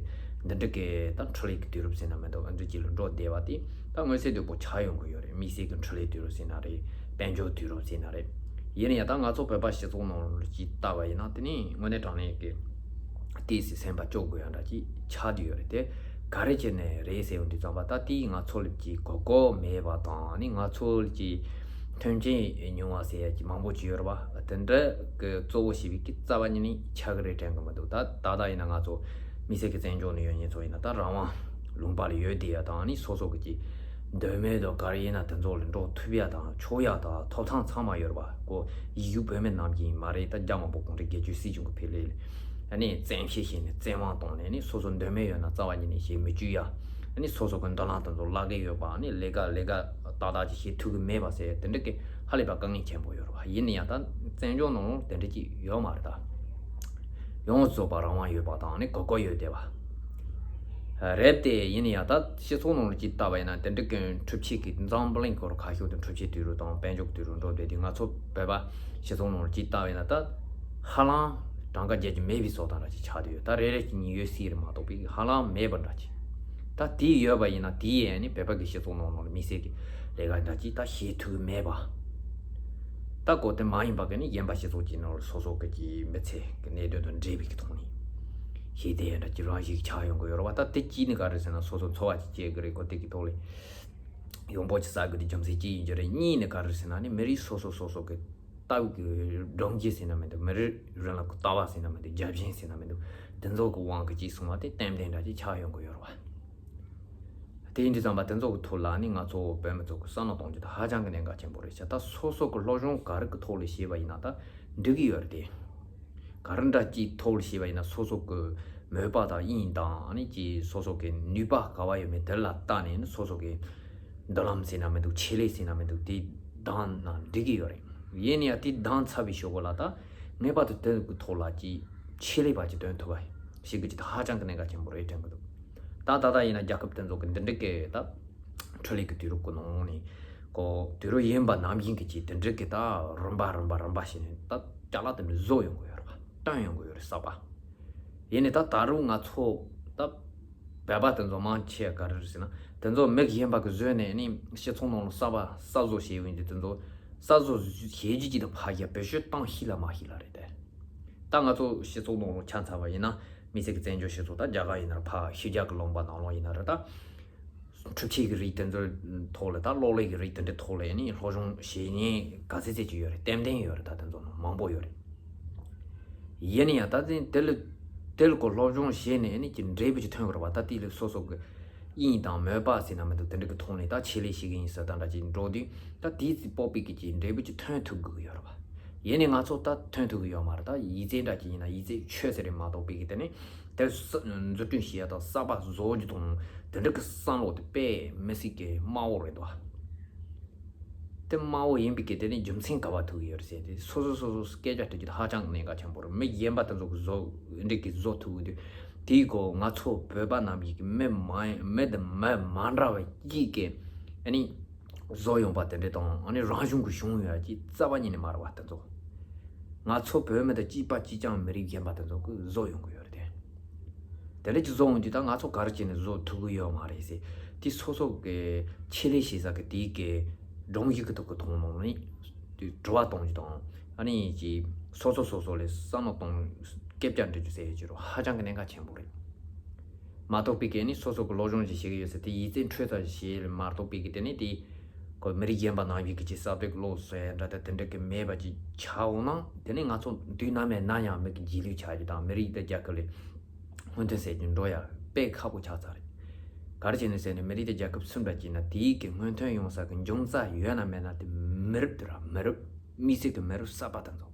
འདི་འདྲ་གི་ད་འཕྲུལ་ལས་ཀྱི་དུས་རབས་ཟེར་ན་མི་འདུག་ཨ་འདྲ་ཅིག་ལ་འགྲོ་བསྡད་པ་དེ་ད་མངོན་གསལ་དོད་པོ་ཆགས་ཡོང་གི་ཡོད་རེད། དམིགས་བསལ་གྱི་འཕྲུལ་ལས་དུས་རབས་ཟེར་ན་རེད། དཔལ་འབྱོར་དུས་རབས་ཟེར་ན་རེད། ཡིན་ནའི་ད་ང་ཚོ་བོད་པ་སྤྱི་ཚོགས་ནང་ལ་ཅིག་ལྟ་བ་ཡིན་ན་དེ་ནི་དངོས་གནས་དྲང་གནས་ཀྱི་ཏོག་ཙམ་སེམས་པ་སྐྱོ་དགོས་ཡ་འདྲ་ཅིག་ཆགས་བསྡད་ཡོད་རེད་དེ། ག་རེ་བྱས་ནས་རེད་ཟེར་ཡོང་དུས་ཙམ་པ་ད་དེ་ང་ཚོ་ལ་ཅིག་གོ་སྐབས་མེད་པ་དང་ནི་ང་ཚོ་ལ་ཅིག་མཐུན་རྐྱེན་ཉུང་བ་ཟེར་ཡ་ཅིག་མང་པོ་ཅིག་ཡོད་རེད་བ། དེ་འདྲ་གི་གཙོ་བོ་བྱས་པའི་གི་རྩ་བ་ཉིད་ནས་ཆགས་ཀྱི་རེད་དྲན་གི་མི་འདུག་ད་ད་ལྟ་ཡིན་ན་ང་ཚོ་མི་སེར་གྱི་བཙན་བྱོལ་ནང་ཡོད་མཁན་ཚོ་ཡིན་ན་ད་རང་དབང་ལུང་པ་ལ་ཡོད་བསྡད་ཡ་དང་ནི་སོ་སོ་གི་ཅིག་འདོད་མོས་དང་ག་རེ་ཡིན་ན་དེ་ཚོ་ལ་འགྲོ་ཐུབ་ཡ་དང་ཆོག་ཡ་དང་ཐོབ་ཐང་ཚང་མ་ཡོད་རེད་བ། ཀོ་ཡིག་གཞུག་བོད་མི་ནང་བཞིན་མ་རེད། ད་རྒྱ་མི་བོད་གངས་ཅན་རྒྱལ་གཅེས་སྲིད་གཞུང་གི་ཕེ་ལེ་ལ་ཨ་ནི་བཙན་ཤེད་བྱས་ནས་བཙན་དབང་བཏང་ནས་ནི་སོ་སོ་འདོད་མོས་ཡོད་ན་རྩ་བ་ཉིད་ནས་བྱེད་མི་བཅུག་ཡ། ཨ་ནི་སོ་སོ་གི་མདུན་ལམ་དེ་ཚོ་བརླག་གི་ཡོད་པ། ཨ་ནི་ལས་ཀ་ལས་ཀ་ཏག་ཏག་ཅིག་བྱེད་ཐུབ་གི་མེད་པ་ཟེར་དེ་འདྲ་གི་ཧ་ལས་པ་དཀའ་ངལ་ཆེན་པོ་ཡོད་རེད་བ། ཡིན་ན་ཡང་ད་བཙན་བྱོལ་ནང་ལ་དེ་འདྲ་ཅིག་ཡོད་མ་རེད་ད། ཡོངས་རྫོགས་པ་རང་དབང་ཡོད་པ་དང་ནི་གོ་སྐབས་ཡོད་བསྡད་པ་རེད་དེ། ཡིན་ན་ཡང་ད་སྤྱི་ཚོགས་ནང་ལ་ཅིག་ལྟ་བ་ཡིན་ན་དེ་འདྲ་གི་འཁྲུག་ཆེ་གི་འཛམ་བུ་གླིང་སྐོར་ཁ་ཤོར་དུ་འཁྲུག་ཆེ་དུས་རུ་དང་དཔལ་འབྱོར་དུས་རུ་འགྲོ་བསྡད་དུས་ང་ཚོ་བོད་པ་སྤྱི་ཚོགས་ནང་ལ་ཅིག་ལྟ་བ་ཡིན་ན་ད་ཧ་ལམ་གྲངས་ཀ་བརྒྱད་ཅུ་མེད་པའི་བཟོ་ལྟ་འདྲ་ཅིག་ཆགས་བསྡད་ཡོད། ད་རེ་རེ་གཅིག་གཉིས་ཡོད་སྲིད་རེད་མ་གཏོགས་པའི་ཧ་ལམ་མེད་པ་འདྲ་ཅིག་ད་དེ་ཡོད་པ་ཡིན་ན་དེ་ཡས་ནི་བོད་པ་གི་སྤྱི་ཚོགས་ནང་ལོགས་ལ་མི་སེར་གི་ལས་ཀ་འདྲ་ཅིག་ད་བྱེད་ཐུབ་ཀྱི་མེད་པ། ད་གོ་དེ་མ་ཡིན་པ་གི་ནི་གཞན་པ་སྤྱི་ཚོགས་ཀྱི་ནང་ལ་སོ་སོ་གི་ཀྱི་མི་ཚེ་གི་གནད་དོན་དང་འབྲེལ་བའི་གི་ཐོག་ནས་ཞེས་དེ་ཡས་འདྲ་ཅིག་རང་ཞིག་ཆགས་ཡོང་གི་ཡོད་རེད་བ། ད་དེ་གཅིག་ནི་ག་རེ་ཟེར་ན་སོ་སོ་འཚོ་བ་ཅིག་སྐྱེལ་གི་རེད། གོ་དེ་གི་ཐོག་ལ་ཡོང་འབབ་ཅིག་བསགས་དགོས་དེ་རྒྱུ་མཚན་གཅིག་ཡིན་གྱི་རེད། གཉིས་ནི་ག་རེ་ཟེར་ན་ནི་མི་རིགས་སོ་སོ་སོ་སོ་གི་ལྟ་བུ་གི་སྒྲོམ་གཞི་ཟེར་ན་མི་འདུག་མི་རིགས་རང་ལ་ལྟ་བ་ཟེར་ན་མི་འདུག་རྒྱབ་ཆེན་ཟེར་ན་མི་འདུག་དེ་ཚོ་གི་དབང་གིས་ཅིག་གསུངས་པ་དེ་ཏན་ཏན་འདྲ་ཅིག་ཆགས་ཡོང་གི་ཡོད་རེད་བ། དེ་ཡིན་དུས་ཙམ་པ་དེ་ཚོ་གི་ཐོག་ལ་ནི་ང་ཚོ་བོད་མི་ཚོ་གི་བསམ་བློ་གཏོང་རྒྱུ་དེ་ཧ་ཅང་གི་གནད་འགག་ཆེན་པོ་རེད་ཤག་ད་སོ་སོ་གི་སློབ་སྦྱོང་ག་རེ་གི་ཐོག་ལ་བྱས་པ་ཡིན་ན་ད་འགྲིག་གི་ཡོད་རེད་དེ། ག་རེ་འདྲ་ཅིག་ཐོག་ལ་བྱས་པ་ཡིན་ན་སོ་སོ་གི་མོས་པ་དང་དབྱིངས་དང་ཨ་ནི་ཅིག་སོ་སོ་གི་ནུས་པ་ག་བ་ཡོད་མེད་དེ་ལ་བལྟས་ནས་ནི་སོ་སོ་གི་མདུན་ལམ་ཟེར་ན་མི་འདུག་ཆེད་ལས་ཟེར་ན་མི་འདུག་དེ་བདམས་ན་འགྲིག་གི་ཡོད་རེད། ཡིན་ན་ཡང་དེ་བདམས་ཚར་བའི་ཞོར་གོ་ལ་ད་ངེས་པར་དུ་དེ་གི་ཐོག་ལ་ཅིག་ཆེད་ལས་པ་ཅིག་བཏོན་ཐུབ་པ་ཞིག་གི་ཅིག་ད་ཧ་ཅང་གི་གནད་འགག་ཆེན་པོ་རེད་དྲན་གི་འདུག་ད་ད་ལྟ་ཡིན་ན་རྒྱལ་ཁབ་དེ་ཚོ་གི་འདི་འདྲ་གི་ད་འཕྲུལ་ལས་ཀྱི་དུས་རབས་ཀྱི་ནང་ནས་ཀོ་དུས་རབས་ཡིན་པ་ནམ་ཡིན་གི་ཅིག་དེ་འདྲ་གི་ད་རིམ་པ་རིམ་པ་རིམ་པ་བྱས་ནས་ད་ཅ་ལག་དེ་འདྲ་བཟོ་ཡོང་གི་ཡོད་རེད་བ། བཏོན་ཡོང་གི་ཡོད་རེད་གསར་པ། ཡིན་ནའི་ད་ད་རུང་ང་ཚོ་ད་བོད་པ་དེ་ཚོ་མང་ཆེ་ག་རེ་རེད་ཟེར་ན་དེ་ཚོ་མི་གཞན་པ་གི་བཟོས་ནས་ནི་སྤྱི་ཚོགས་ནང་ལ་གསར་པ་གསར་བཟོ་བྱས་ཡོང་དུས་དེ་ཚོ་གསར་བཟོ་བྱེད་རྒྱུ་ཅིག་ད་ཕ་གིར་བེད་སྤྱོད་བཏང་ཤེས་ལ་མ་ཤེས་ལ་རེད་དེ། ད་ང་ཚོ་སྤྱི་ཚོགས་ནང་ལ་ཆ་མཚོན་པ་ཡིན་ན་མི་སེར་གི་བཙན་བྱོལ་སྤྱི་ཚོགས་ད་རྒྱ་གར་ཡིན་ན་ར་ཕ་ཕྱི་རྒྱལ་གི་ལུང་པ་ནང་ལོགས་ཡིན་ན་ར་ད། འཕྲུལ་ཆས་ཀྱི་རིགས་དེ་ཚོའི་ཐོག་ལ་ད་གློག་ཀླད་ཀྱི་རིགས་དེ་འདྲའི་ཐོག་ལ་ནི་སློབ་སྦྱོང་བྱེད་མཁན་ག་ཚད་ཚད་ཅིག་ཡོད་རེད། ཏན་ཏན་ཡོད་རེད། ད་དེ་ཚོ་ནང་མང་པོ་ཡོད་རེད། ཡིན་ན་ཡང་ད་དེ་དེ་ལ་དེ་ལ་ཁོ་སློབ་སྦྱོང་བྱས་ནས་ནི་ཀྱི་འབྲས་བུ་ཅིག་ཐོན་དགོས་རེད་བ། ད་དེ་ལ་སོ་སོ་གི་དབྱིངས་དང་མོས་པ་ཟེར་ན་མི་འདུག་དེ་འདྲ་གི་ཐོག་ནས་ད་ཆེད་ལས་བྱེད་ཀྱི་ཡིན་ཟེར་ད་འདྲ་ཅིག་འགྲོ་དུས་ད་དེའི་ཚེ་སྤོབས་པའི་གི་ཀྱི་འབྲས་བུ་ཅིག་ཐོན་ཐུབ་དགོས་ཀྱི་ཡོད་རེད་བ། ཡིན་ནའི་ང་ཚོ་ད་ཐོན་ཐུབ་ཀྱི་ཡོད་མ་རེད། ད་ཡིག་ཚད་འདྲ་ཅིག་ཡིན་ན་ཡིག་ཚད་ཆོད་ཟེར་རེད་མ་གཏོགས་པའི་གི་དེ་ནི་དེར་ས་འཛུགས་སྐྲུན་བྱེད་ཡ་དང་གསར་པ་བཟོ་རྒྱུ་དང་དེ་འདྲ་གི་བསམ་བློ་དེ་དཔེ་མི་སྲིད་ཀྱི་དམའ་བོ་རེད་དོ། དེ་དམའ་བོ་ཡིན་པའི་གི་དེ་ནི་རྒྱུ་མཚན་ག་བ་ཐུག་གི་ཡོད་རེད་ཟེར་ཏེ་སོ་སོ་སོ་སོ་སྐད་ཆ་དྲི་རྒྱུ་དེ་ཧ་ཅང་གནད་འགག་ཆེན་པོ་རེད། མི་གཞན་པ་དེ་ཚོ་གི་བཟོ་འདྲ་གི་བཟོ་ཐུབ་གི་དུས་དེའི་གོ་ང་ཚོ་བོད་པ་རྣམས་ཀྱི་གི་མི་མ་མི་དེ་མི་མ་འདྲ་བ་གཅིག་གི་ཨ་ནི། བཟོ་ཡོང་པ་དེ་འདྲ་དང་ཨ་ནི་རང་བྱུང་གི་བྱུང་ཡོད་ཀྱི་རྩ་བ་ཉིད་ནས་མ་རེད་བ་དེ་ཚོ། ང་ཚོ་བོད་མི་དང་གཅིག་པ་གཅིག་རྐྱང་མི་རིགས་གཞན་པ་དེ་ཚོ་གིས་བཟོ་ཡོང་གི་ཡོད་རེད་དེ། དེ་འདྲ་ཅིག་བཟོ་འོང་དུས་ད་ང་ཚོ་ག་རེ་བྱས་ནས་བཟོ་ཐུབ་གི་ཡོད་མ་རེད་ཟེར། དེ་སོ་སོ་གི་ཆེད་ལས་བྱེད་ས་གི་དེའི་གི་སྒྲོམ་གཞི་གི་ཐོག་གི་ཐོག་ནང་ནས་དེ་དྲི་བ་གཏོང་རྒྱུ་དང་ཨ་ནི་ཅིག་སོ་སོ་སོ་སོ་ལ་བསམ་བློ་གཏོང་སྐད་ཆ་འདྲི་རྒྱུ་ཟེར་ཡོད་ཀྱི་རེད། ཧ་ཅང་གི་གནད་འགག་ཆེན་པོ་རེད། མ་གཏོགས་པའི་གལ་ནི་སོ་སོ་གི་སློབ་སྦྱོང་ཅིག་བྱེད་ཀྱི་ཡོད་ཟེར་དེ་ཡིག་ཚད་འཕྲོད་ཚར་ཞེས་མ་གཏོགས་པའི་གི་དེ་ནི་དེ་ ཁོ་མི་རིགས་གཞན་པ་ནང་བཞིན་གྱི་ཅིག་གསར་གཏོད་ཀྱི་བློ་གསལ་འདྲ་དང་དེ་འདྲ་གི་མེད་པ་ཅིག་ཆགས་འོང་ན། དེ་ནི་ང་ཚོ་དུས་ནམ་ཡང་ན་ཡང་མི་གི་རྗེས་ལུས་ཆགས་རྒྱུ་དང་མི་རིགས་དང་རྒྱལ་ཁབ་ལས་སྔོན་ཐོན་ཟེར་རྒྱུ་འགྲོ་ཡ་དཔེ་ཁག་པོ་ཆགས་ཚར་རེད། ག་རེ་བྱས་ནས་ཟེར་ན་མི་རིགས་དང་རྒྱལ་ཁབ་སུ་འདྲ་ཅིག་ན་དེའི་གི་སྔོན་ཐོན་ཡོང་ས་གི་འབྱུང་རྩ་ཡོད་ན་མེད་ན་དེ་མི་རབས་དེ་ར་མི་རབས་མི་སེར་གི་མི་རབས་གསར་པ་དེ་ཚོ།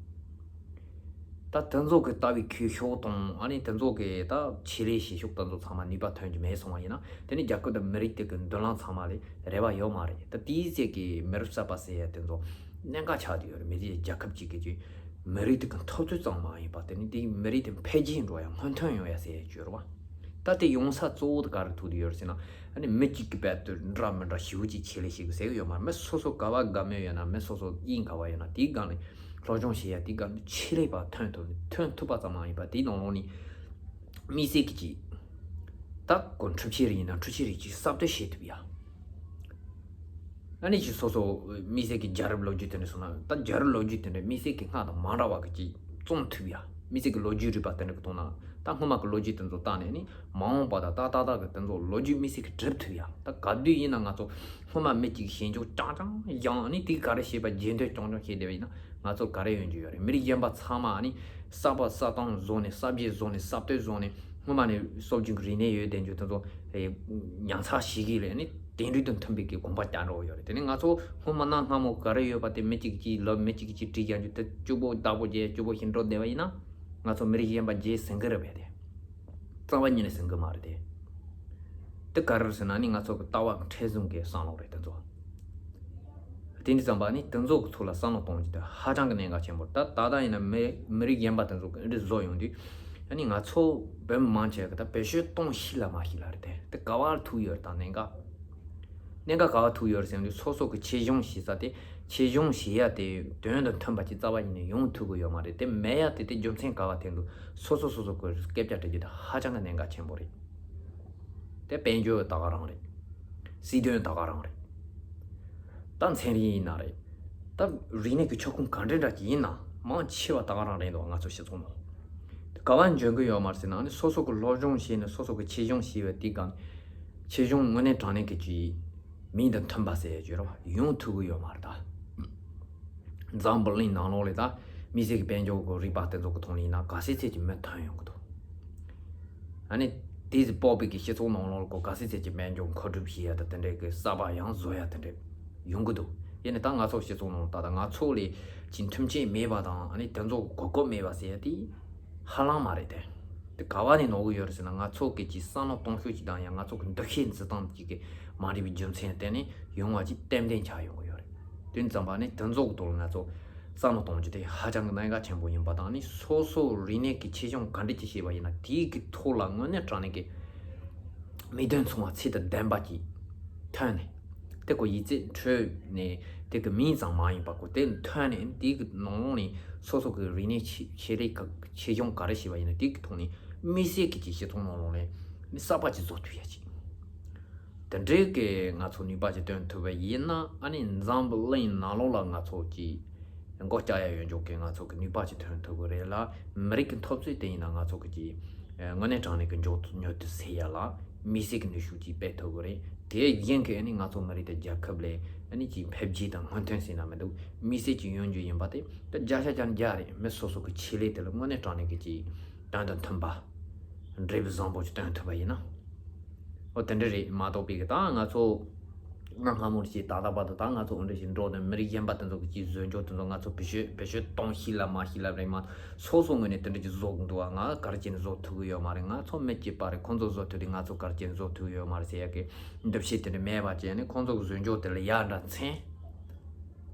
ད་དེ་ཚོ་གི་ལྟ་བའི་ཁྱད་ཕྱོགས་དང་ཨ་ནི་དེ་ཚོ་གི་ད་ཆེད་ལས་བྱེད་ཕྱོགས་དེ་ཚོ་ཚང་མ་ནུས་པ་ཐོན་གྱི་མེད་སོང་བ་ཡིན་ན་དེ་ནི་རྒྱལ་ཁབ་དང་མི་རིགས་དེ་གི་མདུན་ལམ་ཚང་མ་ལས་རེ་བ་ཡོད་མ་རེད། ད་དེའི་ཚེ་གི་མི་རབས་གསར་པ་ཟེར་ཡ་དེ་ཚོ་གནད་འགག་ཆགས་བསྡད་ཡོད་རེད། མི་རིགས་རྒྱལ་ཁབ་ཅིག་གི་ཅིག་མི་རིགས་དེ་གི་འཐབ་རྩོད་ཙམ་མ་ཡིན་པ་དེ་ནི་དེའི་མི་རིགས་དེ་འཕེལ་རྒྱས་འགྲོ་ཡ་སྔོན་ཐོན་ཡོང་ཡ་ཟེར་ཡ་ཅིག་ཡོད་རེད་བ། ད་དེ་ཡོང་ས་གཙོ་བོ་དེ་ག་རེ་ཐུག་དེ་ཡོད་རེད་ཟེར་ན། ཨ་ནི་མི་གཅིག་གི་བར་དུ་འདྲ་མི་འདྲ་ཞེ་པོ་ཅིག་ཆེད་ལས་ཞིག་ཟེར་གི་ཡོད་མ་རེད། མི་སོ་སོ་ག་བ་དགའ་མོས་ཡོད་ན་མི་སོ་སོ་དབྱིངས་ག་བ་ཡོད་ན་དེའི་སྒང་ནས་སློབ་སྦྱོང་བྱེད་ཡ་དེའི་སྒང་ནས་ཆེད་ལས་པ་ཐོན་ཐུབ་ཐོན་ཐུབ་པ་ཙམ་མ་ཡིན་པ་དེའི་ནང་ལོགས་ནས་དམིགས་བསལ་གྱི་ཅིག་ད་ཁོ་འཁྲུག་ཆ་རེ་ཡིན་ན་འཁྲུག་ཆ་རེ་ཅིག་གསར་གཏོད་བྱེད་ཐུབ་ཡ། ཨ་ནི་ཅིག་སོ་སོ་དམིགས་བསལ་གྱི་རྒྱལ་རབས་ལོ་རྒྱུས་དེ་འདྲ་སོང་ན་ད་རྒྱལ་རབས་ལོ་རྒྱུས་དེ་འདྲ་དམིགས་བསལ་གྱི་སྔ་དང་མ་འདྲ་བ་གི་ཅིག་རྩོམ་ཐུབ་ཡ། དམིགས་བསལ་གྱི་ལོ་རྒྱུས་རིག་པ་དེ་འདྲ་གི་ཐོག་ན་ད་སྔོན་མ་གི་ལོ་རྒྱུས་དེ་ཚོ་བལྟས་ནས་ནི་མ་འོངས་པ་དང་ད་ཏག་ཏག་གི་དེ་ཚོ་ལོ་རྒྱུས་དམིགས་བསལ་གྱི་སྒྲུབ་ཐུབ་ཡ། ད་ག་དུས་ཡིན་ན་ང་ཚོ་སྔོན་མ་མི་གཅིག་ཞེན་ཆགས་རྐྱང་རྐྱང་བཞེངས་ནས་དེ་ག་རེ་བྱས་པ་རྗེས་ཟློས་རྐྱང་རྐྱང་བྱས་བསྡད་པ་ཡིན་ན་ང་ཚོ་ག་རེ་ཡོང་རྒྱུ་ཡོད་རེད། མི་རིགས་གཞན་པ་ཚང་མ་ནི་གསར་པ་གསར་གཏོད་བཟོ་ནས་གསར་བརྗེ་བཟོ་ནས་གསར་གཏོད་བཟོ་ནས་སྔོན་མ་ནས་སྲོལ་རྒྱུན་གྱི་རིག་གནས་ཡོད་བསྡད་རྒྱུ་དེ་ཚོ་ཉར་ཚགས་བྱེད་ཀྱི་ལས་ནི་དེང་དུས་དང་མཐུན་པའི་གི་གོམ་པ་རྒྱག་འགྲོ་གི་ཡོད་རེད། དེ་ནི་ང་ཚོ་སྔོན་མ་གནའ་སྔ་མོ་ག་རེ་ཡོད་པ་དེ་མི་གཅིག་གིས་ལབ་མི་གཅིག་གིས་བྲིས་རྒྱག་རྒྱུ་དེ་སྐྱུག་པོ་བདག་པོ་བརྒྱབ་སྐྱུག་པོ་ཞིག་འགྲོ་བསྡད་པ་ཡིན་ན་ང་ཚོ་མི་རིགས་གཞན་པ་རྗེས་ཟིན་གི་རེད་པས། དེ་རྩ་བ་ཉིད་ནས་ཟིན་གི་མ་རེད་དེ། དེ་ག་རེ་རེད་ཟེར་ན་ནི་ང་ཚོ་གི་ལྟ་བ་མཁྲེགས་བཟུང་གི་བསམ་བློ་རེད་དེ་ཚོ། དེ་འདྲ་ཙམ་པ་ནི་དེ་ཚོ་གི་ཐོག་ལ་བསམ་བློ་གཏོང་རྒྱུ་དེ་ཧ་ཅང་གི་གནད་འགག་ཆེན་པོ་རེད། ད་ད་ལྟ་ཡིན་ན་མི་མི་རིགས་གཞན་པ་དེ་ཚོ་གི་འདི་བཟོ་ཡོང་དུས་ཨ་ནི་ང་ཚོ་བོད་མི་མང་ཆེ་གི་ད་བེད་སྤྱོད་གཏོང་ཤེས་ལ་མ་ཤེས་ལ་རེད་དེ། དེ་ག་བར་ཐུག་ཡོད་རེད་ད་གནད་འགག་གནད་འགག་ག་བ་ཐུག་ཡོད་རེད་ཟེར་དུས་སོ་སོ་གི་ཆེད་སྦྱོང་བྱེད་ས་དེ་ཆེད་སྦྱོང་བྱེད་ཡ་དེ་དོན་དང་མཐུན་པ་ཅིག་རྩ་བ་ཉིད་ནས་ཡོང་ཐུབ་གི་ཡོད་མ་རེད། དེ་མེད་ཡ་དེ་དེ་རྒྱུ་མཚན་ག་བ་ཐད་དུ་སོ་སོ་སོ་སོ་གི་སྐད་ཆ་དྲི་རྒྱུ་དེ་ཧ་ཅང་གི་གནད་འགག་ཆེན་པོ་རེད། དེ་དཔལ་འབྱོར་ད་ག་རང་རེད། སྲིད་དོན་ད་ག་རང་རེད། ད་ཚན་རིག་ཡིན་ན་རེད། ད་རིག་གནས་ཀྱི་ཁྱབ་ཁོངས་ག་འདྲ་འདྲ་ཅིག་ཡིན་ན་མང་ཆེ་བ་ད་ག་རང་རེད་འདུག་ང་ཚོ་སྤྱི་ཚོགས་ནང་། དེ་ག་བ་འཇོན་གི་ཡོད་མ་རེད་ཟེར་ན་ནི་སོ་སོ་གི་སློབ་སྦྱོང་བྱས་ནས་སོ་སོ་གི་ཆེད་སྦྱོང་བྱས་པའི་དེའི་སྒང་ཆེད་སྦྱོང་དངོས་གནས་དྲང་གནས་ཀྱི་ཅིག་མིང་དང་མཐུན་པ་ཟེར་ཡ་ཅིག་ཡོད་རེད་བ། ཡོང་ཐུབ་གི་ཡོད་མ་རེད་ད། འཛམ་བུ་གླིང་ནང་ལོགས་ལ་ད་མི་སེར་གྱི་དཔལ་འབྱོར་གྱི་རིག་པ་དེ་ཚོ་གི་ཐོག་ནས་ཡིན་ན་ག་ཚད་ཚད་ཀྱི་མི་ཐོན་ཡོང་གི་འདུག་ཨ་ནི་དེ་ཚོ་སྤོབས་པའི་གི་སྤྱི་ཚོགས་ནང་ལོགས་ལ་གོ་ག་ཚད་ཚད་ཀྱི་དཔལ་འབྱོར་མཁོ་སྒྲུབ་བྱེད་ཡ་ད་དེ་འདྲའི་གི་གསར་པ་ཡང་བཟོ་ཡ་དེ་འདྲ་ཡོང་གི་འདུག་ཡིན་ནའི་ད་ང་ཚོ་སྤྱི་ཚོགས་ནང་ལ་ད་ད་ང་ཚོ་ལས་ཀྱི་མཐུན་རྐྱེན་མེད་པ་དང་ཨ་ནི་དེ་ཚོ་གོ་སྐབས་མེད་པ་ཟེར་ཡ་དེ་ཧ་ལམ་མ་རེད་དེ། དེ་ག་བ་ནས་ནོར་གི་ཡོད་རེད་ཟེར་ན་ང་ཚོ་གི་ཅིག་བསམ་བློ་གཏོང་ཤུགས་ཅིག་དང་ཡང་ང་ཚོ་གི་འདུ་ཤེས་འཛིན་སྟངས་ཅིག་གི་མ་འགྲིག་པའི་རྒྱུ་མཚན་བརྟེན་ནས་ཡོང་བ་ཅིག་ཏན་ཏན་ཆགས་ཡོང་གི་ཡོད་རེད། དེ་ཙམ་པ་ནི་དེ་ཚོ་གི་ཐོག་ལ་ང་ཚོ་བསམ་བློ་གཏོང་རྒྱུ་དེ་ཧ་ཅང་གི་གནད་འགག་ཆེན་པོ་ཡིན་པ་དང་ནི་སོ་སོ་རིག་གནས་ཀྱི་ཆེད་སྦྱོང་ག་འདྲ་ཅིག་བྱས་པ་ཡིན་ན་དེའི་གི་ཐོག་ལ་དངོས་གནས་དྲང་གནས་ཀྱི་མིག་མདུན་མཚུངས་པ་ཚད་དང་ལྡན་པ་ཅིག་ཐོན་ནས། དེ་ཁོ་ཡིག་ཚད་འཕྲོད་ནས་དེ་གི་མིང་ཙམ་མ་ཡིན་པ་ཁོ་དེ་ཐོན་ནས་དེ་གི་ནང་ལོགས་ནས་སོ་སོ་གི་རིག་གནས་ཆེ་ཆེད་ལས་ག་ཆེད་སྦྱོང་ག་རེ་བྱས་པ་ཡིན་ན་དེ་གི་ཐོག་ནས་དམིགས་བསལ་གྱི་ཅིག་སྤྱི་ཚོགས་ནང་ལོགས་ནས་མི་གསར་པ་ཅིག་བཟོ་ཐུབ་ཡ་ཅིག་དེ་འདྲའི་གི་ང་ཚོ་ནུས་པ་ཅིག་བཏོན་ཐུབ་པ་ཡིན་ན་ཨ་ནི་འཛམ་བུ་གླིང་ནང་ལོགས་ལ་ང་ཚོ་ཅིག་མགོ་བཀྱག་ཡ་ཡོད་འཇོག་གི་ང་ཚོ་གི་ནུས་པ་ཅིག་ཐོན་ཐུབ་གི་རེད་ལ། མི་རིགས་ཀྱི་འཐབ་རྩོད་དེ་ཡིན་ན་ང་ཚོ་གི་ཅིག་དངོས་གནས་དྲང་གནས་ཀྱི་མགྱོགས་མྱུར་དུ་སེལ་ཡ་ལ་དམིགས་བསལ་གྱི་ནུས་ཤུགས་ཅིག་སྤེལ་ཐུབ་གི་རེད། དེ་བཞིན་གྱི་ཨ་ནི་ང་ཚོ་མི་རིགས་དང་རྒྱལ་ཁབ་ལ་ཨ་ནི་ཅིག་འཕེལ་རྒྱས་དང་སྔོན་ཐོན་ཟེར་ན་མི་འདུག་དམིགས་བསལ་གྱི་ཡོང་རྒྱུ་ཡིན་པ་དེ་ད་བརྒྱ་ཆ་བརྒྱ་ནས་བརྒྱ་རེད། མི་སོ་སོ་གི་ཆེད་ལས་དེ་ལ་དངོས་གནས་དྲང་གནས་ཀྱི་ཅིག་དོན་དང་མཐུན་པ་འབྲས་བུ་བཟང་པོ་ཅིག་སྟོན་ཐུབ་པ་ཡིན་ན། ཨོ་དེ་འདྲ་རེད་མ་གཏོགས་པའི་གི་ད་ང་ཚོ་གནའ་སྔ་མོ་ཅིག་ད་ལྟ་བར་དུ་ད་ང་ཚོ་འོ་འདྲ་ཞིག་འགྲོ་ནས་མི་རིགས་གཞན་པ་དེ་ཚོ་གི་ཅིག་བཟོ་འཇོག་དེ་ཚོ་ང་ཚོ་བེད་སྤྱོད་བེད་སྤྱོད་གཏོང་ཤེས་ལ་མ་ཤེས་ལ་རེད་མ། སོ་སོ་ངོས་ནས་དེ་འདྲ་ཅིག་བཟོ་གི་འདུག་བ། ང་ག་རེ་བྱས་ནས་བཟོ་ཐུབ་གི་ཡོད་མ་རེད། ང་ཚོ་མི་གཅིག་པ་རེད། ཁོང་ཚོ་བཟོ་ཐུབ་དུས་ང་ཚོ་ག་རེ་བྱས་ནས་བཟོ་ཐུབ་གི་ཡོད་མ་རེད་ཟེར་ཡ་གི་འདུ་ཤེས་དེ་འདྲ་མེད་པ་བྱས་ནས་ཁོང་ཚོ་གི་བཟོ་འཇོག་དེ་ལ་ཡར་འདྲ་མཚན།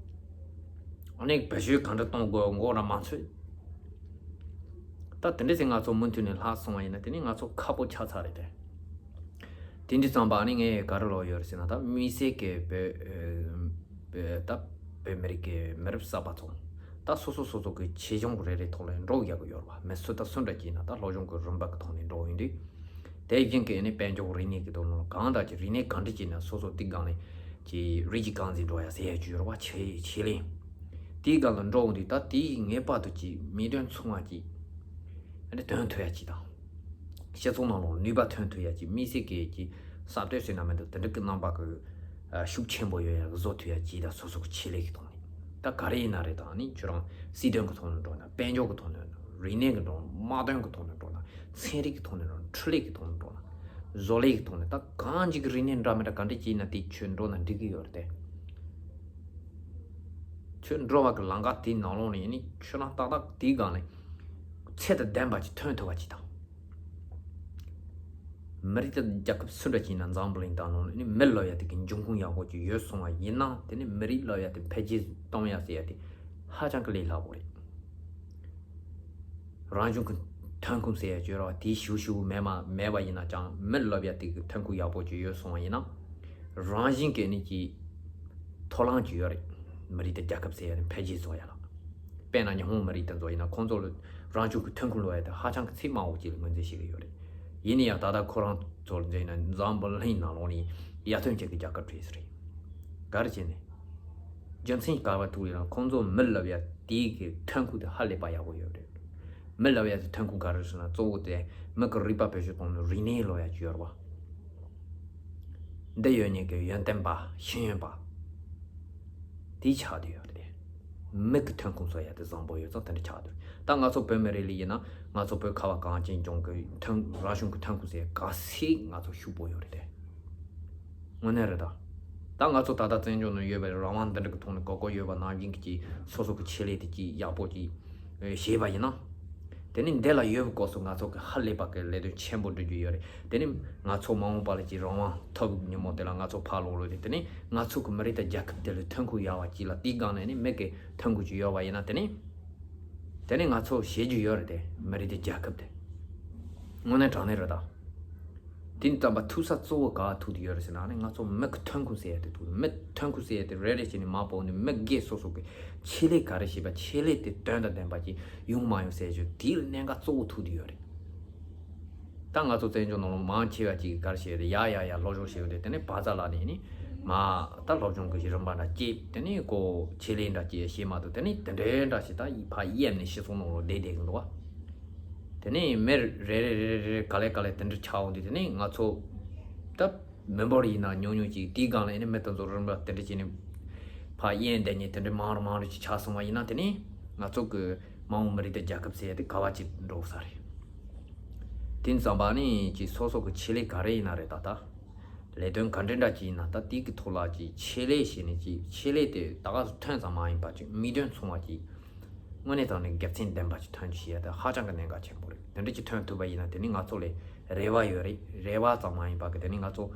ཨ་ནི་བེད་སྤྱོད་ག་འདྲ་གཏོང་དགོས་མགོ་ར་མ་ཚོད། ད་དེ་འདྲ་ཟེར་ང་ཚོ་མུ་མཐུད་ནས་ལྷག་སོང་བ་ཡིན་ན་དེ་ནི་ང་ཚོ་ཁག་པོ་ཆགས་ཚར་རེད་དེ། དེ་འདྲ་ཙམ་པ་ཨ་ནི་ངས་ག་རེ་ལབ་ཡོད་རེད་ཟེར་ན་ད་དམིགས་བསལ་གྱི་བོད་ཨ་ད་བོད་མི་རིགས་ཀྱི་མི་རབས་གསར་པ་ཚོ་ད་སོ་སོ་སོ་སོ་གི་ཆེད་སྦྱོང་རེ་རེ་ཐོག་ལ་འགྲོ་ཡག་གི་ཡོད་རེད་བ། མི་སུ་དང་སུ་འདྲ་ཅིག་ཡིན་ན་ད་སློབ་སྦྱོང་གི་རིམ་པ་གི་ཐོག་ནས་འགྲོ་ཡིན་དུས། དེ་བཞིན་གྱི་ཨ་ནི་དཔལ་འབྱོར་རིག་གནས་ཀྱི་དོན་ལ་གང་དག་ཅིག་རིག་གནས་གང་འདྲ་ཅིག་ན་སོ་སོ་དེ་སྒང་ནས་ཀྱི་རིགས་ཀྱི་རྐང་འཛིན་འགྲོ་ཡ་ཟེར་ཡ་ཅིག་ཡོད་རེད་བ། ཆེད་ཆེད་ལས་དེའི་སྒང་ལ་འགྲོ་འོང་དུས་ད་དེའི་ངེས་པར་དུ་ཅིག་མིག་མདུན་མཚུངས་པ་ཅིག་ཨ་ནི་ཐོན་ཐུབ་ཡ་ཅིག་དང་། སྤྱི་ཚོགས་ནང་ལ་ནུས་པ་ཐོན་ཐུབ་ཡ་ཅིག་དམིགས་བསལ་གྱི་ཅིག་གསར་གཏོད་ཟེར་ན་མི་འདུག་དེ་འདྲ་གི་རྣམ་པ་གི་ ཤུགས་ཆེན་པོ་ཡོད་ཡ་བཟོ་ཐུབ་ཡ་གྱིས་ད་སོ་སོ་གི་ཆེད་ལས་ཀྱི་ཐོག་ནས། ད་ག་རེ་ཡིན་ན་རེད། ད་ནི་ཁྱོད་རང་སྲིད་དོན་གྱི་ཐོག་ནས་འགྲོ་ན། དཔལ་འབྱོར་གྱི་ཐོག་ནས་འགྲོ་ན། རིག་གནས་ཀྱི་འགྲོ་ན། དམག་དོན་གྱི་ཐོག་ནས་འགྲོ་ན། ཚན་རིག་གི་ཐོག་ནས་འགྲོ་ན། འཕྲུལ་ལས་ཀྱི་ཐོག་ནས་འགྲོ་ན། བཟོ་ལས་ཀྱི་ཐོག་ནས། ད་གང་ཅིག་གི་རིག་གནས་འདྲ་མི་འདྲ་ག་འདྲ་ཅིག་ཡིན་ན་དེ་ཁྱོད་འགྲོ་ན་འགྲིག་གི་ཡོད་རེད་དེ། ཁྱོད་འགྲོ་བ་གི་ལམ་ཁ་དེའི་ནང་ལོགས་ནས་ནི་ཁྱོད་རང་ཏག་ཏག་དེའི་སྒང་ནས་ཚད་དང་ལྡན་པ་ཅིག་ཐོན་ཐུབ་པ་ཅིག་དང་། མི་རིགས་དང་རྒྱལ་ཁབ་སུ་འདྲ་ཅིག་ཡིན་ན་འཛམ་བུ་གླིང་སྟེང་ནང་ནས་ནི་མི་སློབ་ཡ་དེ་གི་འབྱུང་ཁུངས་ཡག་པོ་ཅིག་ཡོད་སོང་བ་ཡིན་ན། དེ་ནི་མི་རིགས་སློབ་ཡ་དེ་འཕེལ་རྒྱས་གཏོང་ཡ་ཟེར་ཡ་དེ་ཧ་ཅང་གི་ལས་སླ་པོ་རེད། རང་བྱུང་གི་ཐོན་ཁུངས་ཟེར་ཡ་ཅིག་ཡོད་རེད་བ། དེའི་ཞུ་ཞུ་མེད་མ་མེད་པ་ཡིན་ན་ཅང་། མི་སློབ་ཡ་དེ་གི་ཐོན་ཁུངས་ཡག་པོ་ཅིག་ཡོད་སོང་བ་ཡིན་ན། རང་བཞིན་གྱི་ནི་ཅིག་མཐོ་ལང་ཅིག་ཡོད་རེད། མི་རིགས་དང་རྒྱལ་ཁབ་ཟེར་ཡ་ནི་འཕེལ་རྒྱས་བཟོ་ཡ་ལ། དཔེར་ན་ཉི་ཧོང་མི་རིགས་དེ་ཚོ་ཡིན་ན། ཁོང་ཚོ་ལ་རང་བྱུང་གི་ཐོན་ཁུངས་སློབ་ཡ་དེ་ཧ་ཅང་གི་ཚད་མང་བོ་ཅིག་ལ་ངོས་འཛིན་བྱེད་ཀྱི་ཡོད་རེད། ཡིན་ན་ཡང་ད་ལྟ་ཁོ་རང་ཚོ་ལ་མཛད་ན་འཛམ་བུ་གླིང་ནང་ལོགས་ནས་ཡར་ཐོན་ཅན་གྱི་རྒྱལ་ཁབ་གྲས་སུ་རེད། ག་རེ་བྱས་ནས། རྒྱུ་མཚན་ག་བ་ཐུག་ཡོད་ན། ཁོང་ཚོ་མི་སློབ་ཡ་དེའི་གི་ཐོན་ཁུངས་དེ་ཧ་ལས་པ་ཡག་པོ་ཡོད་རེད། མི་སློབ་ཡ་དེ་ཐོན་ཁུངས་ག་རེ་ཟེར་ན། གཙོ་བོ་དེ་མི་གི་རིག་པ་བེད་སྤྱོད་གཏོང་ནས་རིག་གནས་སློབ་ཡ་ཅིག་ཡོད་རེད་བ། འདི་ཡོད་མཁན་གྱི་ཡོན་ཏན་པ་ཤེས་ཡོན་པ་དེ་ཆགས་བསྡད་ཡོད་རེད་དེ། མི་གི་ཐོན་ཁུངས་བཟོ་ཡ་དེ་བཟང་པོ་ཡོད་ཙང་དེ་འདྲ་ཆགས་བསྡད་རེད། ད་ང་ཚོ་བོད་མི་རིགས་ལ་ཡིན་ན། ང་ཚོ་བོད་ཁ་བ་གངས་ཅན་ལྗོངས་ཀྱི་ཐོན་རང་བྱུང་གི་ཐོན་ཁུངས་ཟེར་ག་ཚད་ང་ཚོ་ཕྱུག་པོ་ཡོད་རེད་དེ། དངོས་གནས་རེད་ད། ད་ང་ཚོ་ད་ལྟ་བཙན་བྱོལ་ནང་ཡོད་པའི་རང་དབང་འདི་འདྲ་གི་ཐོག་ནས་དགོས་མཁོ་ཡོད་པ་ནང་བཞིན་གྱི་ཅིག་སོ་སོ་གི་ཆེད་ལས་དེ་ཅིག་ཡག་པོ་ཅིག་བྱས་པ་ཡིན་ན། དེ་ནི་འདི་ལ་ཡོད་པའི་སྐབས་སུ་ང་ཚོ་གི་ཧ་ལས་པ་གི་ལས་དོན་ཆེན་པོ་སྒྲུབ་རྒྱུ་ཡོད་རེད། དེ་ནི་ང་ཚོ་མ་འོངས་པ་ལ་ཅིག་རང་དབང་ཐོབ་ཉིན་མོ་དེ་ལ་ང་ཚོ་ཕར་ལོག་ལོག་དེ། དེ་ནི་ང་ཚོ་གི་མི་རིགས་དང་རྒྱལ་ཁབ་དེ་ལ་ཐོན་ཁུངས་ཡག་པ་ཅིག་ལ་དེའི་སྒང་ནས་ནི་མི་གི་ཐོན་ཁུངས་ཅིག་ཡོད་པ་ཡིན་ན། དེ་ནི་དེ་ནི་ང་ཚོ་བྱེད་རྒྱུ་ཡོད་རེད་དེ། མི་རིགས་དེ་རྒྱལ་ཁབ་དེ་དངོས་གནས་དྲང་གནས་རེད་ད། དེ་ཙམ་པ་ཐུག་ས་གཙོ་བོ་ག་ཐུག་དེ་ཡོད་རེད་ཟེར་ན་ནི། ང་ཚོ་མི་གི་ཐོན་ཁུངས་ཟེར་ཡ་དེ་ཐུག་མི་ཐོན་ཁུངས་ཟེར་ཡ་དེ་རེ་རེ་བྱས་ནས་མ་སྤོ་ནས། མི་སྒེར་སོ་སོ་གི་ཆེད་ལས་ག་རེ་བྱས་པ། ཆེད་ལས་དེ་དོན་དང་ལྡན་པ་ཅིག་ཡོང་མ་ཡོང་ཟེར་རྒྱུ་དེའི་གནད་འགག་གཙོ་བོ་ཐུག་དེ་ཡོད་རེད། ད་ང་ཚོ་བཙན་བྱོལ་ནང་ལ་མང་ཆེ་བ་ཅིག་ག་རེ་བྱས་རེད། ཡ་ཡ་ཡ་སློབ་སྦྱོང་བྱས་ཡོད་རེད། དེ་ནས་བ་ཛ་ལ་ནས་ནི་མ་ད་སློབ་སྦྱོང་གི་རིམ་པ་འདྲ་སྐྱེས། དེ་ནས་ཁོ་ཆེད་ལས་འདྲ་སྐྱེས་བྱས་མ་གཏོགས། དེ་ནས་དེ་འདྲའི་འདྲ་ཞིག་ད་ཕར་གཡེམ་ནས་སྤྱི་ཚོགས་ནང་ལ་བསྡད་བསྡད་གི་འདུག་བ། དེ་ནས་མི་རེ་རེ་རེ་རེ་རེ་ག་ལེ་ག་ལེ་དེ་འདྲ་ཆགས་འོང་དུས། དེ་ནས་ང་ཚོ་ད་མི་འབོར་ཡིན་ན་ཉུང་ཉུང་ཅིག་དེའི་སྒང་ལ་ཨེ་ནི་མི་དེ་ཚོ་རིམ་པ་དེ་འདྲ་བྱས་ནས་ཕར་གཡེམ་བསྡད་མཁན་དེ་འདྲ་མང་རུ་མང་རུ་ཅིག་ཆགས་སོང་བ་ཡིན་ན། དེ་ནས་ང་ཚོ་གི་མ་འོངས་མི་རིགས་དང་རྒྱལ་ཁབ་ཟེར་ཡ་དེ་ག་བ་ཅིག་འགྲོ་ས་རེད། དེ་ཙམ་པ་ནི་ཅིག་སོ་སོ་གི་ཆེད་ལས་ག་རེ་ཡིན་ན་རེད། ད་ལྟ་ལས་དོན་ག་འདྲ་འདྲ་ཅིག་ཡིན་ན། ད་དེ་གི་ཐོག་ལ་ཅིག་ཆེད་ལས་བྱས་ནས་ཅིག་ཆེད་ལས་དེ་ད་ག་སུ་ཐོན་ཙམ་མ་ཡིན་པ་ཅིག་མིག་མདུན་མཚུངས་པ་ཅིག་དངོས་གནས་དྲང་གནས་དགེ་མཚན་ལྡན་པ་ཅིག་ཐོན་རྒྱུ་བྱེད་ཡ་དེ་ཧ་ཅང་གི་གནད་འགག་ཆེན་པོ་རེད། དེ་འདྲ་ཅིག་ཐོན་ཐུབ་པ་ཡིན་ན་དེ་ནི་ང་ཚོ་ལ་རེ་བ་ཡོད་རེད། རེ་བ་ཙམ་མ་ཡིན་པ་གི་དེ་ནི་ང་ཚོ་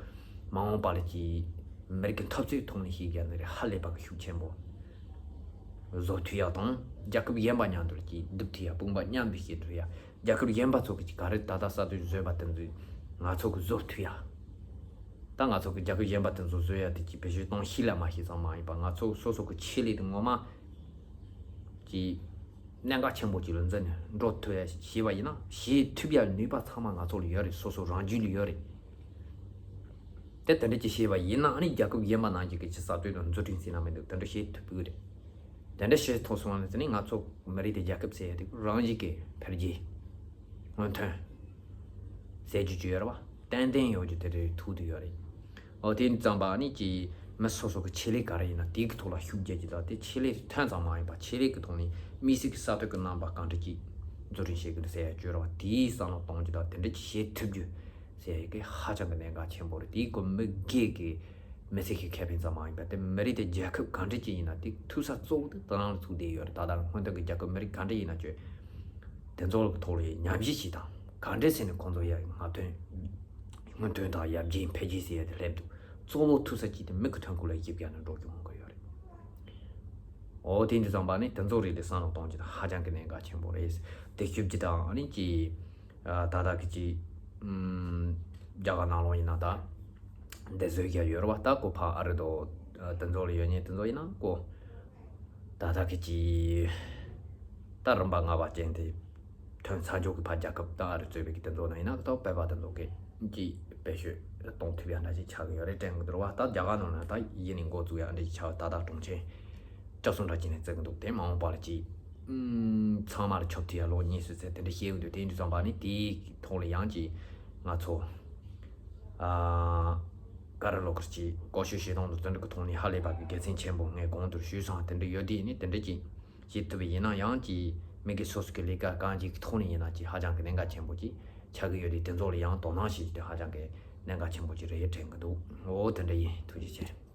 མ་འོངས་པ་ལ་ཅིག་མི་རིགས་ཀྱི་འཐབ་རྩོད་ཐོག་ནས་ཤེས་རྒྱ་ནི་རེད། ཧ་ལས་པ་གི་ཤུགས་ཆེན་པོ་བཟོ་ཐུབ་ཡ་དང་། རྒྱལ་ཁབ་གཞན་པ་མཉམ་དུ་ཅིག་སྡུད་ཐུབ་ཡ། དཔུང་པ་མཉམ་དུ་སྐྱེད་ཐུབ་ཡ། རྒྱལ་ཁབ་གཞན་པ་ཚོ་གི་ཅིག་ག་རེ་ད་ལྟ་གསར་གཏོད་བཟོས་པ་དེ་ཚོ་ང་ཚོ་གི་བཟོ་ཐུབ་ཡ། ད་ང་ཚོ་གི་རྒྱལ་ཁབ་གཞན་པ་དེ་ཚོ་བཟོ་ཡ་དེ་ཅིག་བེད་སྤྱོད་གཏོང་ཤེས་ལ་མ་ཤེས་ཙམ་མ་ཡིན་པ། ང་ཚོ་སོ་སོ་གི་ཆེད་ལས་དེ་ངོ་མ་ཅིག་གནད་འགག་ཆེན་པོ་ཅིག་ལ་འཛིན་ནས་འགྲོ་ཐུབ་ཡ་བྱས་པ་ཡིན་ན། བྱེད་ཐུབ་ཡ་ནུས་པ་ཚང་མ་ང་ཚོ་ལ་ཡོད་རེད། སོ་སོ་རང་རྒྱུད་ལ་ཡོད་རེད། དེ་དེ་འདྲ་ཅིག་བྱས་པ་ཡིན་ན། ཨ་ནི་རྒྱལ་ཁབ་གཞན་པ་ནང་བཞིན་གྱི་ཅིག་གསར་གཏོད་དང་འཛུགས་སྐྲུན་ཟེར་ན་མི་འདུག་དེ་འདྲ་བྱེད་ཐུབ་ཀྱི་རེད། དེ་འདྲ་བྱེད་ཐུབ་སོང་བ་ནི་དེ་ནི་ང་ཚོ་མི་རིགས་དེ་རྒྱལ་ཁབ་ཟེར་ཡ་དེ་རང་བཞིན་གྱི་འཕེལ་རྒྱས་སྔོན་ཐོན་ཟེར་རྒྱུ་ཅིག་ཡོད་རེད་བ། ཏན་ཏན་ཡོད་རྒྱུ་དེ་རེད། ཐུག་དུ་ཡོད་རེད། འོ་དེ་ཙམ་པ་ནི་ཅིག་མི་སོ་སོ་གི་ཆེད་ལས་ག་རེ་ཡིན་ན་དེ་གི་ཐོག་ལ་ཤུགས་རྒྱག་རྒྱུ་དང་། དེ་ཆེད་ལས་ཐོན་ཙམ་མ་ཡིན་པ་ཆེད་ལས་ཀྱི་ཐོག་ནས་དམིགས་བསལ་གྱི་གསར་གཏོད་ཀྱི་རྣམ་པ་གང་འདྲ་ཅིག་འཛུགས་སྐྲུན་བྱེད་ཀྱི་འདུག་ཟེར་ཡ་ཅིག་ཡོད་རེད་བ། དེའི་བསམ་བློ་གཏོང་རྒྱུ་དང་། དེ་འདྲ་ཅིག་བྱེད་ཐུབ་རྒྱུ་ཟེར་ཡ་གི་ཧ་ཅང་གི་གནད་འགག་ཆེན་པོ་རེད། དེའི་སྐོར་མི་སྒེར་གྱི་མི་ཚེ་གི་ཁེ་ཕན་ཙམ་མ་ཡིན་པ། དེ་མི་རིགས་དེ་རྒྱལ་ཁབ་གང་འདྲ་ཅིག་ཡིན་ན་དེ་ཐུག་ས་གཙོ་བོ་དེ་དེ་རང་ལ་ཐུག་བསྡད་ཡོད་རེད། ད་ལྟ་སྔོན་ཐོན་གྱི་རྒྱལ་ཁབ་མི་རིགས་གང་འདྲ་ཡིན་ན་ཅིག་དེ་ཚོ་གི་ཐོག་ལ་ཉམས་ཞིབ་བྱེད་དང་། གང་འདྲ་ཟེར་ནས་ཁོང་ཚོ་ཡར་མངའ་ཐོན་སྔོན་ཐོན་དང་ཡར་རྒྱས་འཕེལ་རྒྱས་ཟེར་ཡ་དེ་སླེབས་འདུག་གཙོ་བོ་ཐུག་ས་གཅིག་དེ་མི་གི་ཐོན་ཁུངས་ལ་གཞི་བཞག་ནས་འགྲོ་རྒྱུ་འོང་གི་ཡོད་རེད། འོ་དེ་འདི་ཙམ་པ་ནི་དེ་ཚོ་རེད་དེ་བསམ་བློ་གཏོང་རྒྱུ་དང་ཧ་ཅང་གི་གནད་འགག་ཆེན་པོ་རེད། དེ་ཞུ་རྒྱུ་དང་ཨ་ནི་ཅི། ཨ་ད་ལྟ་གི་ཅི། ཨམ། རྒྱ་གར་ནང་ལོགས་ཡིན་ན་ད། འདི་བཟོས་བཞག་ཡོད་རེད་བ། ད་ཁོ་ཕར་ཨ་རི་དོ། ཨ་དེ་ཚོ་ལ་ཡོད་མཁན་དེ་ཚོ་ཡིན་ན་ཁོ། ད་ལྟ་གི་ཅི། ད་རིམ་པ་ལྔ་པ་ཅན་དེ། ཐོན་ཚར་རྒྱུ་གི་ཕར་རྒྱལ་ཁབ་ད་ཨ་རི་གཙོས་པའི་གི་དེ་ཚོ་ནང་ཡིན་ན་ད་བོད་པ་དེ་ཚོ་གི་ཅི་བེད་སྤྱོད་གཏོང་ཐུབ་ཡ་འདྲ་ཅིག་ཆགས་ཀྱི་ཡོད་རེད་དྲན་གི་འདུག་བ། ད་རྒྱ་གར་ནང་ན་ད་ཡིན་ནས་འགོ་བཙུགས་ཡ་འདྲ་ཅིག་ཆགས། ད་ད་གྲོང་ཁྱེར་བཅུ་གསུམ་འདྲ་ཅིག་ནས་བརྩི་གི་འདུག་དེ་མ་འོངས་པ་ལ་ཅི། ཨམ། ཚང་མ་ལ་ཁྱབ་ཐུབ་ཡ་ལོ་གཉིས་སུ་ཚད་དེ་འདྲ་བཤད་གི་འདུག་དེ་འདྲ་ཙམ་པ་ནི་དེའི་ཐོག་ལ་ཡང་ཅི། ང་ཚོ། ཨ། ག་རེ་ལབ་དགོས་རེད། ཅིག་བཀོལ་སྤྱོད་བྱེད་སྟངས་དང་དེ་འདྲ་གི་ཐོག་ནས་ཧ་ལས་པ་གི་དགེ་མཚན་ཆེན་པོ་ངས་གོང་དུ་ཞུས་སོང་། དེ་འདྲ་ཡོད་དུས་ནི་དེ་འདྲ་ཅིག་བྱེད་ཐུབ་པ་ཡིན་ན་ཡང་ཅིག་མི་གི་སོ་སོ་གི་ལས་ཀ་གང་ཅིག་གི་ཐོག་ནས་ཡིན་ན་ཅིག་ཧ་ཅང་གི་གནད་འགག་ཆེན་པོ་ཅིག་ཆགས་ཀྱི་ཡོད་དུས། དེ་ཚོ་ལ་ཡང་དོ་སྣང་བྱེད་རྒྱུ་དེ་ཧ་ཅང་གི་གནད་འགག་ཆེན་པོ་ཅིག་རེད་དྲན་གྱི་འདུག་འོ་དེ་འདྲ་ཡིན། ཐུགས་རྗེ་ཆེ།